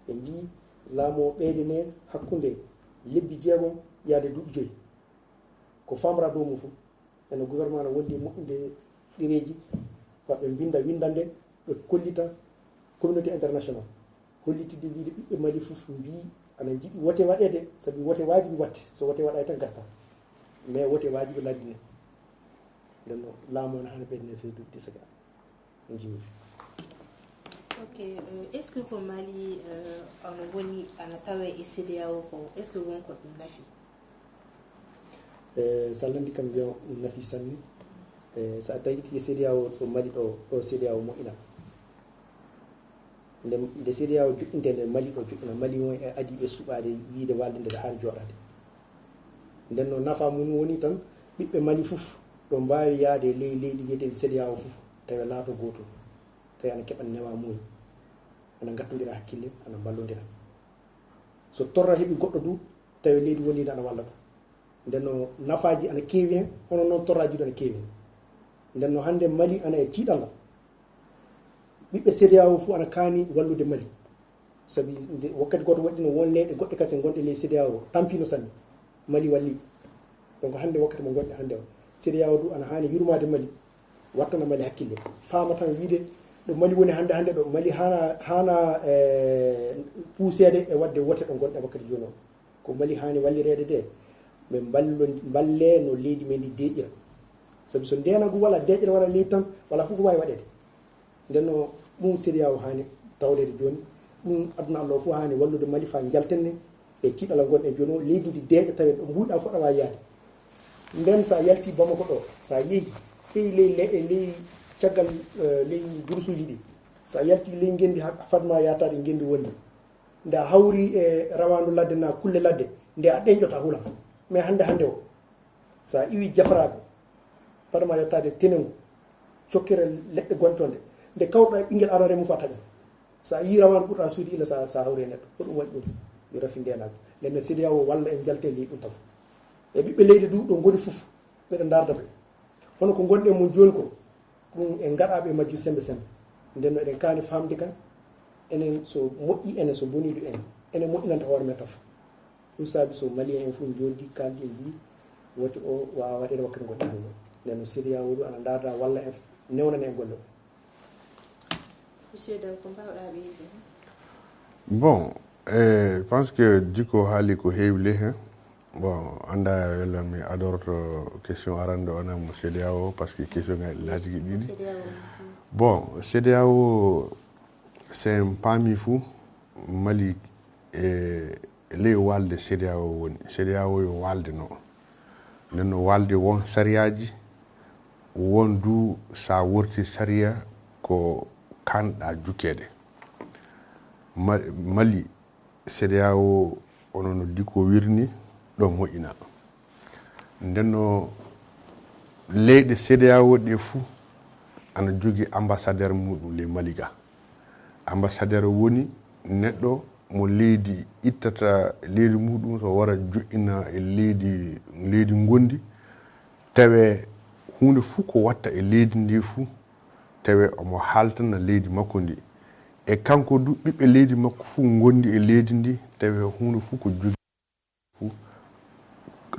Ɓe mbii laamu o ɓeydane hakkunde lebbi jeegom yaade duuɓi joyi. Ko faamra dow mum fof. Ene gouvernement no wondi e moƴƴude ɗereeji, fa ɓe mbinda winndannde, ɓe kollita communauté international. Hollitidde wiide ɓiɓɓe Mali fof mbii ana njiɗi wote waɗeede, sabi wote waajibi waɗte. So wote waɗaay tan gasta. Mais wote waajibi lanndine. Nden no laamu o no haani ɓeydaneede fewde duuɓi ɗi saka. On njimi. Ok, euh, est-ce que ko Mali euh, ono woni ana tawe e CEDEAO ko, est-ce que won ko ɗum nafi? E so a lanndi kam mbiya ɗum nafi sanne. E so a tawi tigi CEDEAO ɗo Mali ɗo, ɗo CEDEAO moƴƴina. Nde, nde CEDEAO joɗɗinte nde Mali ɗo joɗɗina, Mali won e adiiɓe suɓaade wiide walde nde haani jooɗaade. Nden no nafa mum woni tan ɓiɓɓe Mali fof ɗo mbaawi yaade ley leydi wiyeteendi CEDEAO fof, tawi laato gooto, tawi ana keɓa newa muuñ, ana ngattondira hakkille, ana mballondira. So torra heɓi goɗɗo du, tawi leydi woni ndi ana walla ɗum. Nden no nafaaji ana keewi hen, hono noon torraaji du ana keewi hen. Nden no hannde Mali ana e tiiɗalla. Ɓiɓɓe CEDEAO fof ana kaani wallude Mali. Sabi nde wakkati gooto waɗɗino won leyɗe goɗɗe kasen gonɗe ley CEDEAO tampino sanne. Mali walli. Donc hannde wakkati mo gonɗe hannde o, CEDEAO du ana haani yurmaade Mali, wattana Mali hakkille. Faama tan wiide ɗo Mali woni hannde, hannde ɗo Mali haana, haana e puuseede e waɗde wote ɗo gonɗe wakkati jooni o. Ko Mali haani wallireede de, ɓe mballo, mballe no leydi men ndi deeƴira. Sabi so ndeenagu wala, deeƴere wala leydi tan, wala fof ko waawi waɗeede. Nden no ɗum CEDEAO haani tawdeede jooni, ɗum aduna Allah o fof haani wallude Mali faa njalten ne e tiiɗalla ngonɗen jooni o, leydi ndi deeƴa taweede ɗo mbuuɗa fof ɗa waawi yaade. Nden so a yalti Bamako ɗo, so a yehi, heyi ley, ley, ley caggal, eh, ley durusuuji ɗi, so a yalti ley ngenndi ha-, fadma yaataade e ngenndi wondi. Nde a hawri e rawaandu ladde naa kulle ladde, nde a ɗeñƴoto a hulan. Mais hannde hannde o, so a iwi jafraago, fadma yottaade tenengu, cokkere leɗɗe gontonde, nde kawruɗaa e ɓinngel aɗa rema fof a taƴan. So a yii rawaandu ɓurɗaa suude illa so a, so a hawri e neɗɗo. Ko ɗum waɗi ɗum. Yo rafi ndeenaagu. Nden no CEDEAO walla en njaltee ley ɗum tan fof. E ɓiɓɓe leydi du ɗo ngoni fof, ɓeɗe ndaarda ɓe. Hono ko ngonɗen mum jooni ko, ɗum en ngaɗaaɓe e majjum semmbe semmbe. Nden no eɗen kaani faamde kan, enen so moƴƴi enen, so bonii du enen, enen moƴƴinanta hoore men tan fof. Ɗum saabi so Malien en fof njooɗdi kaaldi en mbii wote o waawa waɗeede wakkati ngonɗen ɗum o. Nden no CEDEAO du ana ndaarda walla en, newnana en golle o. Monsieur Daw, ko mbaawɗaa ɓeydude heen? Bon, eh, je pense que Dicko haali ko heewi ley heen. Bon, annda wela mi adorto question arande o, ana mo CEDEAO, parce que question ngaji laatiki ɗiɗi. CEDEAO aussi. Bon, CEDEAO, so en paami fof, Mali e ley walde CEDEAO woni. CEDEAO yo walde no. Nden no walde won sariyaaji, won du sa worti sariya ko kanɗa jukkeede. Ma-, Mali, CEDEAO, ono no Dicko wirni, ɗo moƴƴina. Nden no leyɗe CEDEAO ɗe fuu ana jogii ambassadeur muɗum ley Mali ga. Ambassadeur woni Neɗɗo mo leydi ittata leydi muɗum, so wara joɗɗina e leydi, leydi ngondi, tawe huunde fuu ko watta e leydi ndi fuu, tawe omo haaltana leydi makko ndi. E kanko du, ɓiɓɓe leydi makko fuu ngondi e leydi ndi, tawe huunde fuu ko jogi fuu,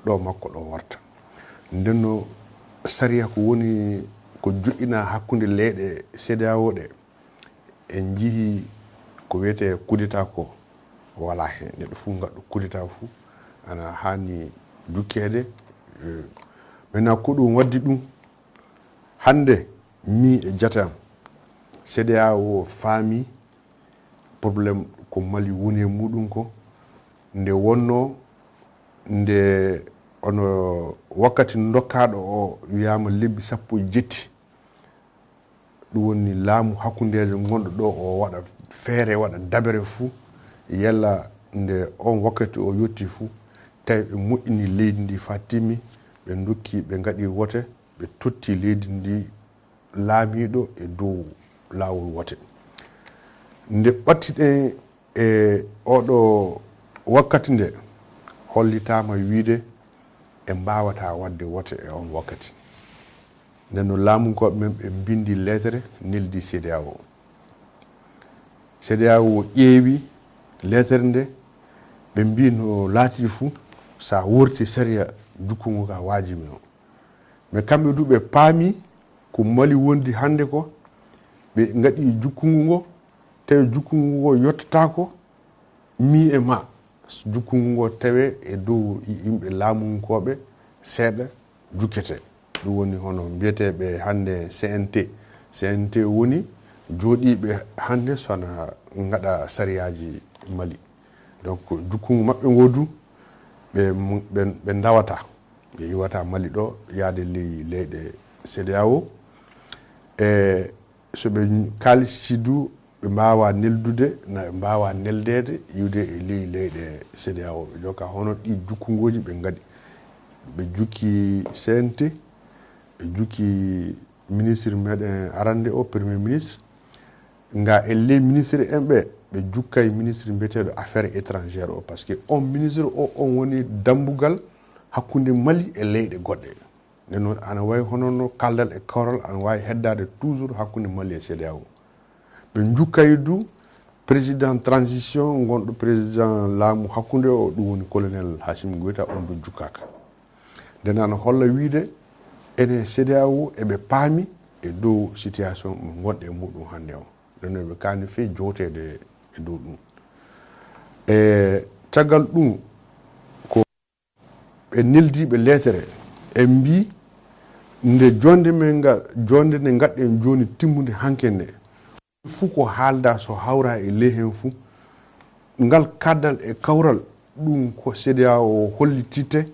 ɗo makko ɗo warta. Ndenno, sariya ko woni ko joɗɗina hakkunde leyɗe CEDEAO ɗe, en njii ko wiyetee kudeta ko, wala heen. Neɗɗo fuu ngaɗɗo kudeta fuu ana haani jukkeede. Eh, maintenant, ko ɗum waddi ɗum. Hannde, mi e jate am, CEDEAO faami problème ko Mali woni e muɗum ko. Nde wonno, nde ono wakkati dokkaaɗo o wiyaama lebbi sappo e jetti, ɗum woni laamu hakkundeejo ngonɗo ɗo o waɗa feere, waɗa dabere fuu, yalla nde on wakkati o yotti fuu, tawi ɓe moƴƴini leydi ndi faa timmi, ɓe ndokki, ɓe ngaɗi wote, ɓe totti leydi ndi laamiiɗo e dow laawol wote. Nde ɓattiɗen e oɗo wakkati nde, hollitaama wiide ɓe mbaawataa waɗde wote e on wakkati. Nden no laamunkooɓe men ɓe mbinndi leetere, neldi CEDEAO. CEDEAO ƴeewi leetere nde, ɓe mbii no laatiri fuu, so a worti sariya, jukkungo ka waajibino. Mais kamɓe du ɓe paami ko Mali wondi hannde ko, ɓe ngaɗi jukkungo ngo, tawi jukkungo ngo yottataako mi e ma. Jukkungo ngo tawe e dow yimɓe laamunkooɓe seeɗa jukkete. Ɗum woni hono mbiyeteeɓe hannde C N T. C N T woni jooɗiiɓe hannde so na ngaɗa sariyaaji Mali. Donc, jukkungo maɓɓe ngo du, ɓe, ɓe, ɓe ndawata. Ɓe iwata Mali ɗo, yaade ley leyɗe CEDEAO. E so ɓe kaalisi du, ɓe mbaawa neldude, na ɓe mbaawa neldeede, iwde e ley leyɗe CEDEAO. Ɓe jokka hono ɗi jukkungooji ɓe ngaɗi. Ɓe jukki C N T, ɓe jukki ministre meɗen arande o, premier ministre. Nga e ley ministre en ɓe, ɓe jukkay ministre mbiyeteeɗo affaires étrangères o, parce que on ministre o, on woni dambugal hakkunde Mali e leyɗe goɗɗe. Nden noon, ana wayi hono no kaldal e kawral ana waawi heddaade toujours hakkunde Mali e CEDEAO. Ɓe njukkay du président transition, ngonɗo président laamu hakkunde o, ɗum woni colonel Hassim Goïta, on du jukkaaka. Nden ana holla wiide, ene CEDEAO eɓe paami e dow situation mo ngonɗe e muɗum hannde o. Nden noon, ɓe kaani fey jowteede e dow ɗum. E caggal ɗum, ko ɓe neldiiɓe leetere, en mbii, nde jonde men nga, jonde nde ngaɗɗen jooni timmude hanke nde, fuu ko haalda so hawra e ley heen fuu, ngal kaldal e kawral, ɗum ko CEDEAO hollititte,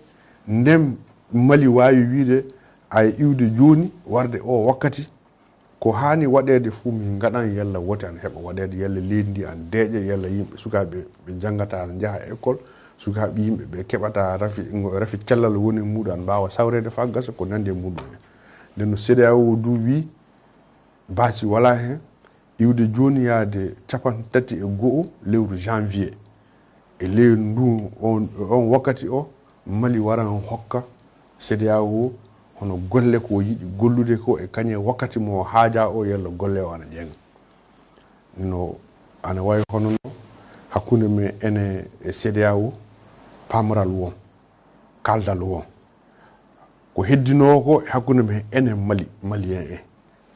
nden Mali waawi wiide, ay iwde jooni, warde o wakkati, ko haani waɗeede fuu min ngaɗan, yalla wote ana heɓa waɗeede, yalla leydi ndi ana deeƴa, yalla yimɓe sukaaɓe ɓe njanngataa ana njaha école, sukaaɓe yimɓe ɓe keɓataa rafi, rafi cellal woni e muɗum ana mbaawa sawreede faa gasa, ko nanndi e muɗum en. Nden no CEDEAO du wii, baasi walaa heen, iwde jooni yaade capanɗe tati e go'o lewru janvier. E ley ndun on, on wakkati o, Mali waran hokka CEDEAO hono golle ko yiɗi gollude ko e kañum e wakkati mo haajaa o, yalla golle o ana ƴeeŋa. No ana wayi hono no hakkunde men ene e CEDEAO, pamral won, kaldal won. Ko heddinoo ko e hakkunde men enen Mali, Malien en.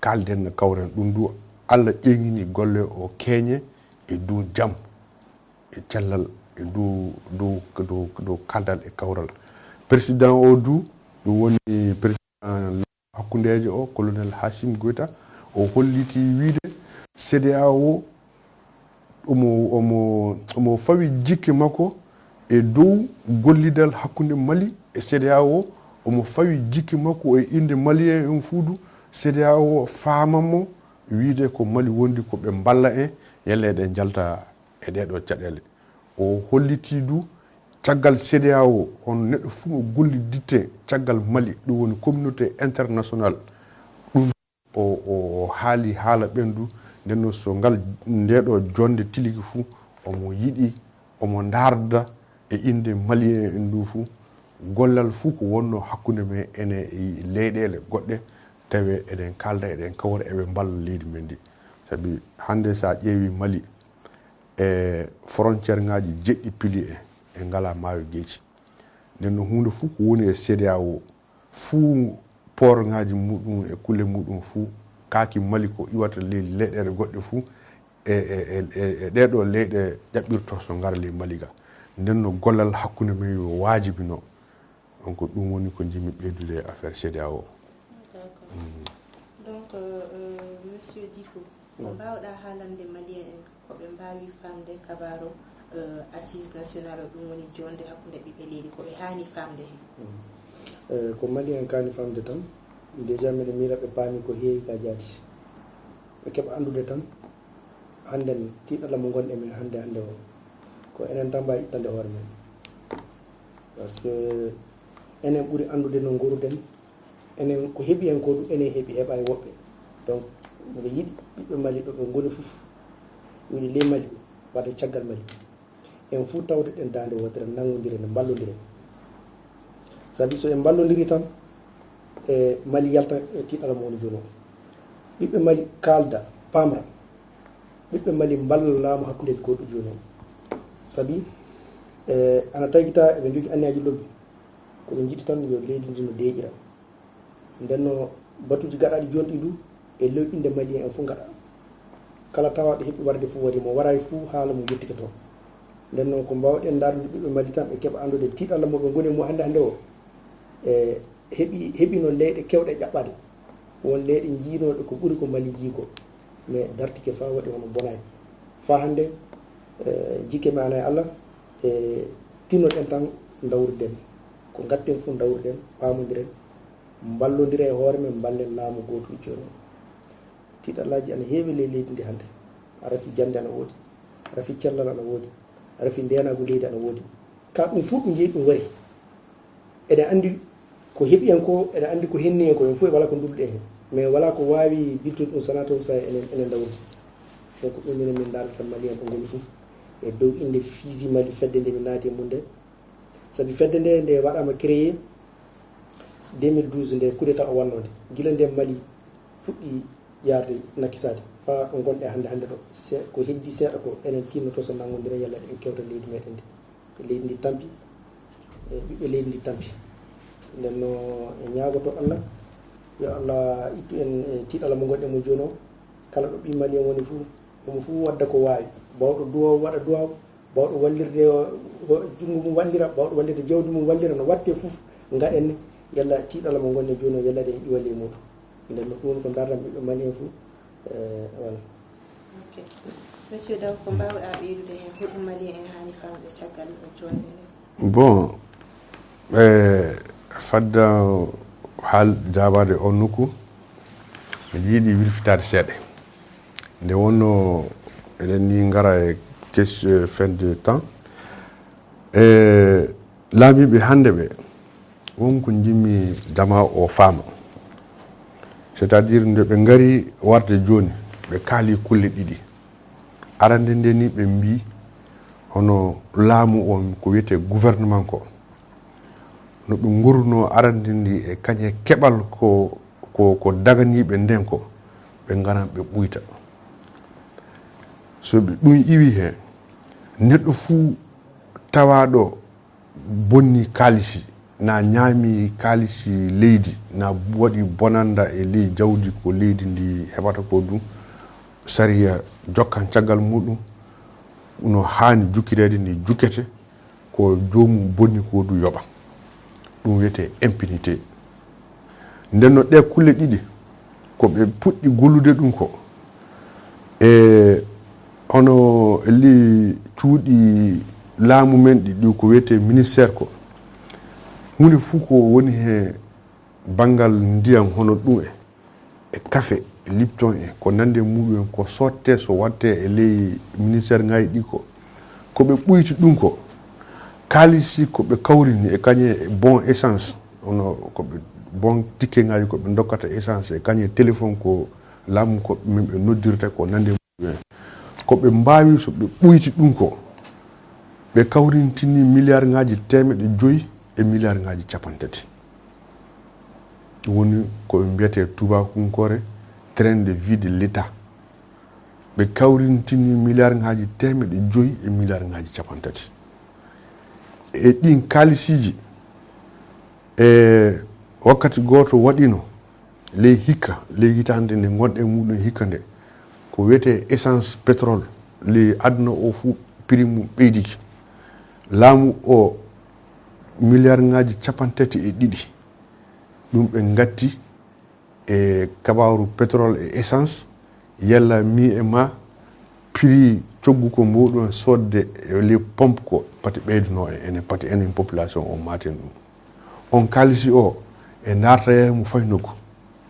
Kaalden no kawren ɗum du, Alla ƴeeŋini golle o keeñe e dow jam, e cellal, e dow, dow, dow, dow kaldal e kawral. Président o du, ɗum woni président hakkundeejo o, colonel Hassim Goïta, o holliti wiide CEDEAO omo, omo, omo fawi jikke makko e dow gollidal hakkunde Mali e CEDEAO, omo fawi jikke makko e innde Malien en fuu du, CEDEAO faama mo wiide ko Mali wondi ko ɓe mballa en, yalla eɗen njalta e ɗee ɗoo caɗeele. O hollitii du caggal CEDEAO, hono neɗɗo fuu no golliditte caggal Mali, ɗum woni communauté international. Ɗum o, o, o haali haala ɓen du, nden noon so ngal, ndee ɗoo jonnde tiliki fuu, omo yiɗi, omo ndaarda e innde Malien en ndu fuu, gollal fuu ko wonnoo hakkunde men ene e leyɗeele goɗɗe, tawi eɗen kaalda, eɗen kawra, eɓe mballa leydi men ndi. Sabi hannde so a ƴeewi Mali, e frontière ŋaaji jeɗɗi pili en, en ngalaa maayo geeci. Nden no huunde fuu ko woni e C D A O, fuu port ŋaaji muɗum e kulle muɗum fuu, kaaki Mali ko iwata ley leyɗeele goɗɗe fuu, e, e, e, e, e ɗee ɗoo leyɗe ƴaɓɓirtoo so ngara ley Mali ga. Nden no gollal hakkunde men yo waajibino. Donc ɗum woni ko njimi ɓeydude e affaire C D A O. D'accord. Donc, euh, euh, Monsieur Dicko, ko mbaawɗaa haalande Malien en, ko ɓe mbaawi faamde kabaaru, euh, Assise Nationale o, ɗum woni joonde hakkunde ɓiɓɓe leydi, ko ɓe haani faamde heen? Eh, ko Malien en kaani faamde tan, déjà miɗo miila ɓe paami ko heewi ka jaati. Ɓe keɓa anndude tan, hannden tiiɗalla mo ngonɗen men hannde, hannde o, ko enen tan mbaawi ittande hoore men. Parce que enen ɓuri anndude no ngoruɗen, enen ko heɓi en ko ɗum, enen heɓi, heɓa e woɓɓe. Donc, miɗo yiɗi ɓiɓɓe Mali ɗo ɓe ngoni fof, woni ley Mali, wata caggal Mali. En fof tawtoɗen daande wootere, nanngondiren, mballondiren. Sabi so en mballondiri tan, e Mali yalta e tiiɗalla mo woni jooni o. Ɓiɓɓe Mali kaalda, paamra. Ɓiɓɓe Mali mballa laamu hakkunde gooto jooni o. Sabi, e, ana taykita eɓe njogii anniyaaji lobbi. Ko ɓe njiɗi tan yo leydi ndi no deeƴira. Nden no batuuji gaɗaaɗi jooni ɗi du, e ley innde Malien en fof ngaɗa. Kala tawaaɗo heɓi warde fof wari, mo waraay fof haala mum yettike toon. Nden noon ko mbaawɗen ndaarnude ɓiɓɓe Mali tan, ɓe keɓa anndude tiiɗalla mo ɓe ngoni e mum hannde hannde o. E heɓi, heɓino leyɗe keewɗe ƴaɓɓaade. Won leyɗe njiinooɗe ko ɓuri ko Mali jii ko. Mais dartike faa waɗi hono bonaay. Faa hannde, e, jikke men ana e Allah, e tinnoɗen tan ndawruɗen. Ko ngatten fof ndawruɗen, paamondiren, mballondira e hoore men, mballen laamu gootu jooni o. Tiiɗallaaji ana heewi ley leydi ndi hannde. A rafi jannde ana woodi, a rafi cellal ana woodi, a rafi ndeenaagu leydi ana woodi. Ka ɗum fof ɗum yehi ɗum wari. Eɗen anndi ko heɓi en ko, eɗen anndi ko henni en ko, en fof e walaa ko ndulɗen heen. Mais walaa ko waawi biltude ɗum sanaa taw sa enen, enen ndawrude. Donc ɗum minen min ndaarata Malien ko ngoni fof. E dow innde Fisi Mali, fedde nde mi naati e mum nde. Sabi fedde nde, nde waɗaama créé deux mille douze, nde coup d'état o wannoo nde. Gila nde Mali fuɗɗi yaarde nakkisaade, faa ɗo ngonɗen hannde, hannde ɗo. Se-, ko heddii seeɗa ko enen tinnotoo so nanngondiren yalla en kewta leydi meɗen ndi. Ko leydi ndi tampi, e ɓiɓɓe leydi ndi tampi. Nden no en ñaagotoo Allah, yo Allah ittu en e tiiɗalla mo ngonɗen mo jooni o. Kala ɗo ɓii Malien woni fof, omo fof wadda ko waawi. Baawɗo duwaaw waɗa duwaaw, baawɗo wallirde o, o, junngo mum wallira, baawɗo wallirde jawdi mum wallira, no waɗtee fof, ngaɗen ni, yalla tiiɗalla mo ngonɗen jooni o, yalla eɗen iwa ley muuɗum. Nden no ɗum ko ndaarɗen ɓiɓɓe Malien fof, e, voilà. Ok. Monsieur Daw, ko mbaawɗaa ɓeydude heen, hoɗum Malien en haani faamde caggal joonde nde? Bon, e, fadda haal jaabaade on nokku, miɗo yiɗi wirfitaade seeɗa. Nde wonnoo eɗen ni ngara e question, fin de temps. E laamiiɓe hannde ɓe, won ko njimmi dama o faama. C'est-à-dire nde ɓe ngari warde jooni, ɓe kaali kulle ɗiɗi. Arande nde ni ɓe mbii hono laamu on ko wiyetee gouvernement ko, no ɓe ngorunoo arande ndi e kañe keɓal ko, ko, ko daganiiɓe nden ko, ɓe ngaran ɓe ɓuyta. So ɓe ɗum iwi heen, neɗɗo fuu tawaaɗo bonni kaalisi, na ñaami kaalisi leydi, na waɗi bonanda e ley jawdi ko leydi ndi heɓata ko ɗum, sariya jokkan caggal muɗum, no haani jukkireede ni jukkete, ko joomum bonni ko du yoɓa. Ɗum wiyetee impunité. Nden no ɗee kulle ɗiɗi, ko ɓe puɗɗi gollude ɗum ko, e hono e ley cuuɗi laamu men ɗi, ɗi ko wiyetee ministère ko, huunde fuu ko woni he banngal ndiyam hono ɗum e, e kafe, e Lipton e ko nandi e muɗum en, ko sottee so wattee e ley ministère ngaji ɗi ko, ko ɓe ɓuyti ɗum ko, kaalisi ko ɓe kawrini e kañe e bon essence, hono ko ɓe bon ticket ngaji ko ɓe dokkata essence e kañe téléphone ko laamu ko min ɓe noddirta ko nandi e muɗum en. Ko ɓe mbaawi, so ɓe ɓoyti ɗum ko, ɓe kawrintini miliyaarŋaaji teemeɗɗe joyi e miliyaarŋaaji cappanɗe tati. Ɗum woni ko ɓe mbiyata e tuubakunkoore train de vie de l'État. Ɓe kawrintini miliyaarŋaaji teemeɗɗe joyi e miliyaarŋaaji cappanɗe tati. E ɗin kaalisiiji, e wakkati gooto waɗino ley hikka, ley hitaande nde ngonɗen e muɗum hikka nde, ko wiyetee essence, pétrole, ley aduna o fuu, prix mum ɓeydike. Laamu o, miliyaarŋaaji cappanɗe tati e ɗiɗi, ɗum ɓe ngatti e kabaaru pétrole e essence, yalla mi e ma, prix coggu ko mboɗon soodde e ley pompe ko pati ɓeyduno e enen, pati enen population o maaten ɗum. On kaalisi o e ndaarta yaay mo fay nokku.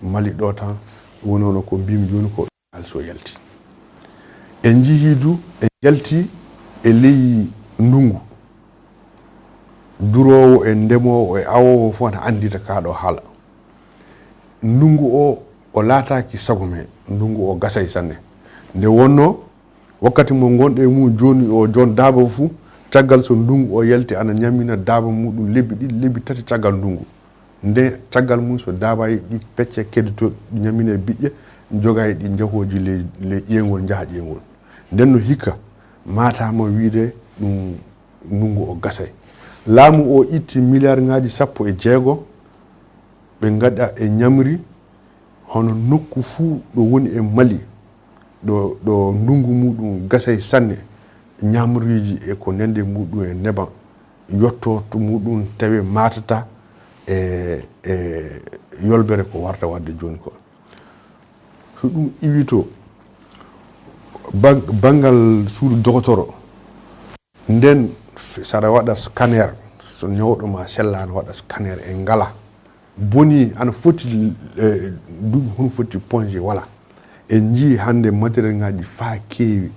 Mali ɗo tan woni ono ko mbimi jooni ko kaalisi o yalti. En njihii du e yalti e ley ndungu. Duroowo e ndemoowo e awoowo fof ana anndita kaa ɗo haala. Ndungu o, o laataaki sago men. Ndungu o gasay sanne. Nde wonnoo, wakkati mo ngonɗen e mum jooni o, joon daaba fuu, caggal so ndungu o yalti, ana ñammina daaba muɗum lebbi ɗiɗi, lebbi tati caggal ndungu. Nde caggal mum, so daabaaji ɗi pecce keddotoo, ɗi ñammina e biƴƴe, jogaay ɗi njahooji ley, ley ƴeengol, njaha ƴeengol. Nden no hikka, maataama wiide ɗum ndungu o gasay. Laamu o itti miliyaarŋaaji sappo e jeego, ɓe ngaɗa e ñamri, hono nokku fuu ɗo woni e Mali, ɗo, ɗo ndungu muɗum gasay sanne, ñamriiji e ko nandi e muɗum e neban, yotto to muɗum tawe maatata e, e yolbere ko warta waɗde jooni ko. So ɗum iwii to ban-, banngal suudu dogotoro, nden f-, saɗa waɗa scanner, so ñawɗo ma sellaano waɗa scanner e ngala. Boni ana foti, eh, duuɓi hono foti ponje wala. En njii hannde matériel ŋaaji faa keewi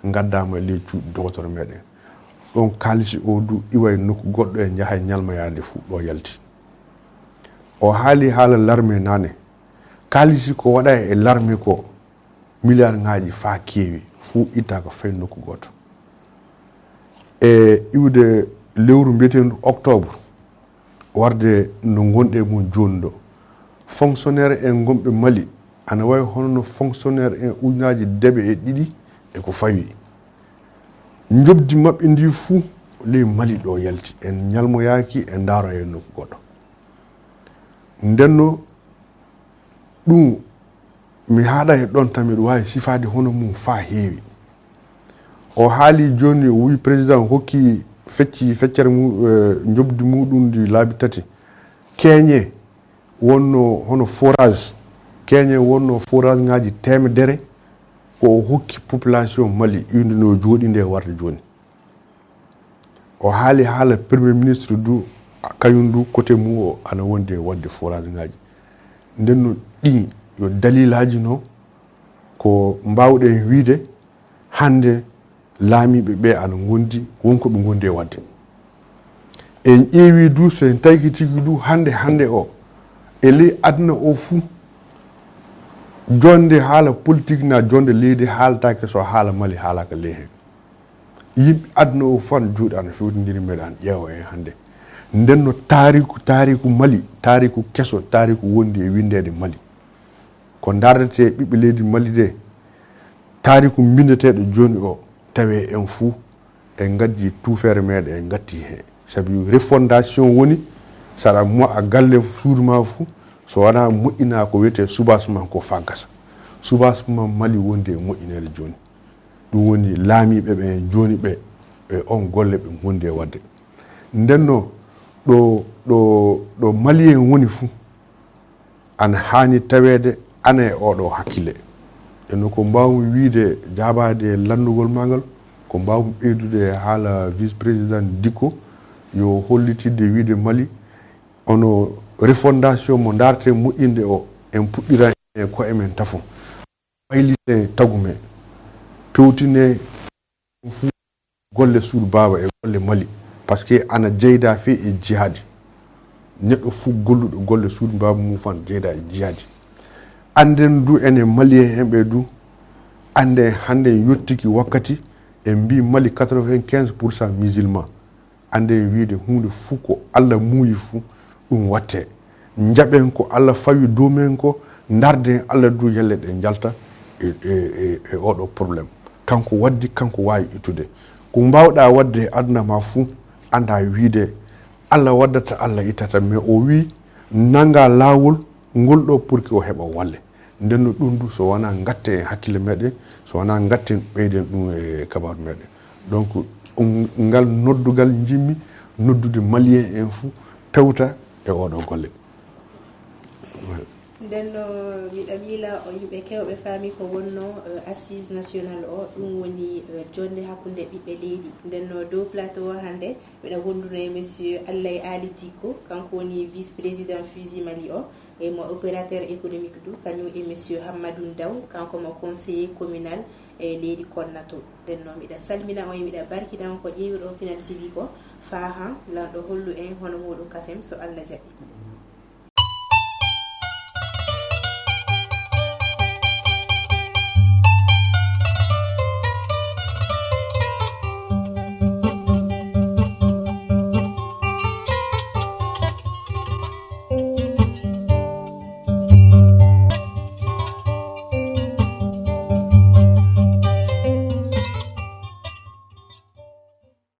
ngaddaama e ley cuuɗi dogotoro meɗen. Ɗon kaalisi o du iwa e nokku goɗɗo e njaha e ñalmayaade fuu ɗo yalti. O haali haala larme nane. Kaalisi ko waɗa e larme ko miliyaarŋaaji faa keewi, fuu ittaaka fay nokku gooto. E iwde lewru mbiyeteendu octobre, warde no ngonɗe mum jooni ɗo, fonctionnaire en ngonɓe Mali ana wayi hono no fonctionnaire en ujunaaji deɓe e ɗiɗi e ko fawi. Njoɓdi maɓɓe ndi fuu ley Mali ɗo yalti, en ñalmoyaaki, en ndaaro e nokku goɗɗo. Ndenno ɗum mi haaɗa e ɗon tan, miɗo waawi sifaade hono mum faa heewi. O haali jooni, o wiyi président hokki, fecci feccere mum, eh, njoɓdi muɗum ndi laabi tati. Keñe wonno hono forage, keñe wonno forage ŋaaji teemedere, ko o hokki population Mali iwde no jooɗi nde warde jooni. O haali haala Premier Ministre du, kañum du côté mum o ana wondi e waɗde forage ŋaaji. Nden no ɗin yo dalilaaji no ko mbaawɗen wiide hannde laamiiɓe ɓe ana ngondi, won ko ɓe ngondi e waɗde. En ƴeewi du, so en taykitiki du, hannde, hannde o, e ley aduna o fuu, jonde haala politique na jonde leydi haalataake so haala Mali haalaaka ley heen. Yimɓe aduna o fof ana juuɗa, ana fewtindiri meɗa, ana ƴeewa en hannde. Nden no taariku, taariku Mali, taariku keso, taariku wondi e winndeede Mali. Ko ndaardetee ɓiɓɓe leydi Mali de, taariku mbinndeteeɗo jooni o, tawe en fuu en ngaddi tuufeere meɗen, en ngatti heen. Sabi refondation woni, saɗa mo'a galle suudu ma fuu, so wonaa moƴƴina ko wiyetee soubassement ko faa gasa. Soubassement Mali wondi e moƴƴineede jooni. Ɗum woni laamiiɓe ɓe jooni ɓe, e on golle ɓe ngondi e waɗde. Nden no ɗo, ɗo, ɗo Malien woni fuu, ana haani taweede ana e oɗo hakkille. E no ko mbaawmi wiide, jaabaade e lanndugol maa ngal, ko mbaawmi ɓeydude e haala vice-président Dicko, yo hollitidde wiide Mali, ono refondation mo ndaarten moƴƴinde o, en puɗɗira e koye men tafo. Waylite tagume, pewtine fuu golle suudu baaba e golle Mali, parce que ana jeyda fee e jihaadi. Neɗɗo fuu golluɗo golle suudu baaba mum fan jeyda e jihaadi. Annden du enen Malien en ɓe du, Annde hannde en yottiki wakkati, en mbi Mali quatre-vingt-quinze pour cent musulman. Annde en wiide huunde fuu ko Allah muuyi fuu, ɗum watte. Njaɓen ko Allah fawi dow men ko, ndarden Allah du yelle ɗe njalta e, e, e, e oɗo problème. Kanko waddi, kanko waawi ittude. Ko mbaawɗaa wadde e aduna ma fuu, annda wiide Allah waddata, Allah ittata, mais o wii nanga laawol ngol ɗo pour que o heɓa walle. Nden no ɗum du, so wonaa ngatte en hakkille meɗen, so wonaa ngatten ɓeyden ɗum e kabaru meɗen. Donc, on, ngal noddugal njimmi noddude Malien en fuu pewta e oɗo golle. Nden no miɗa miila o yimɓe kewɓe faami ko wonno eh, assise national o, ɗum woni eh, jonde hakkunde ɓiɓɓe leydi. Nden no dow plateau o hannde miɗa wonduno e monsieur Allay Ali Diko, kanko woni vice président Fusi Mali o, e mo opérateur économique du, kañum e monsieur Hammadou Ndaw, kanko mo conseiller communal e leydi Konnato. Nden no miɗa salmina on e miɗa barkina on ko ƴeewiɗon Pinal T V ko faa han lanɗo hollu en hono muuɗum kasem so Allah jaɓi.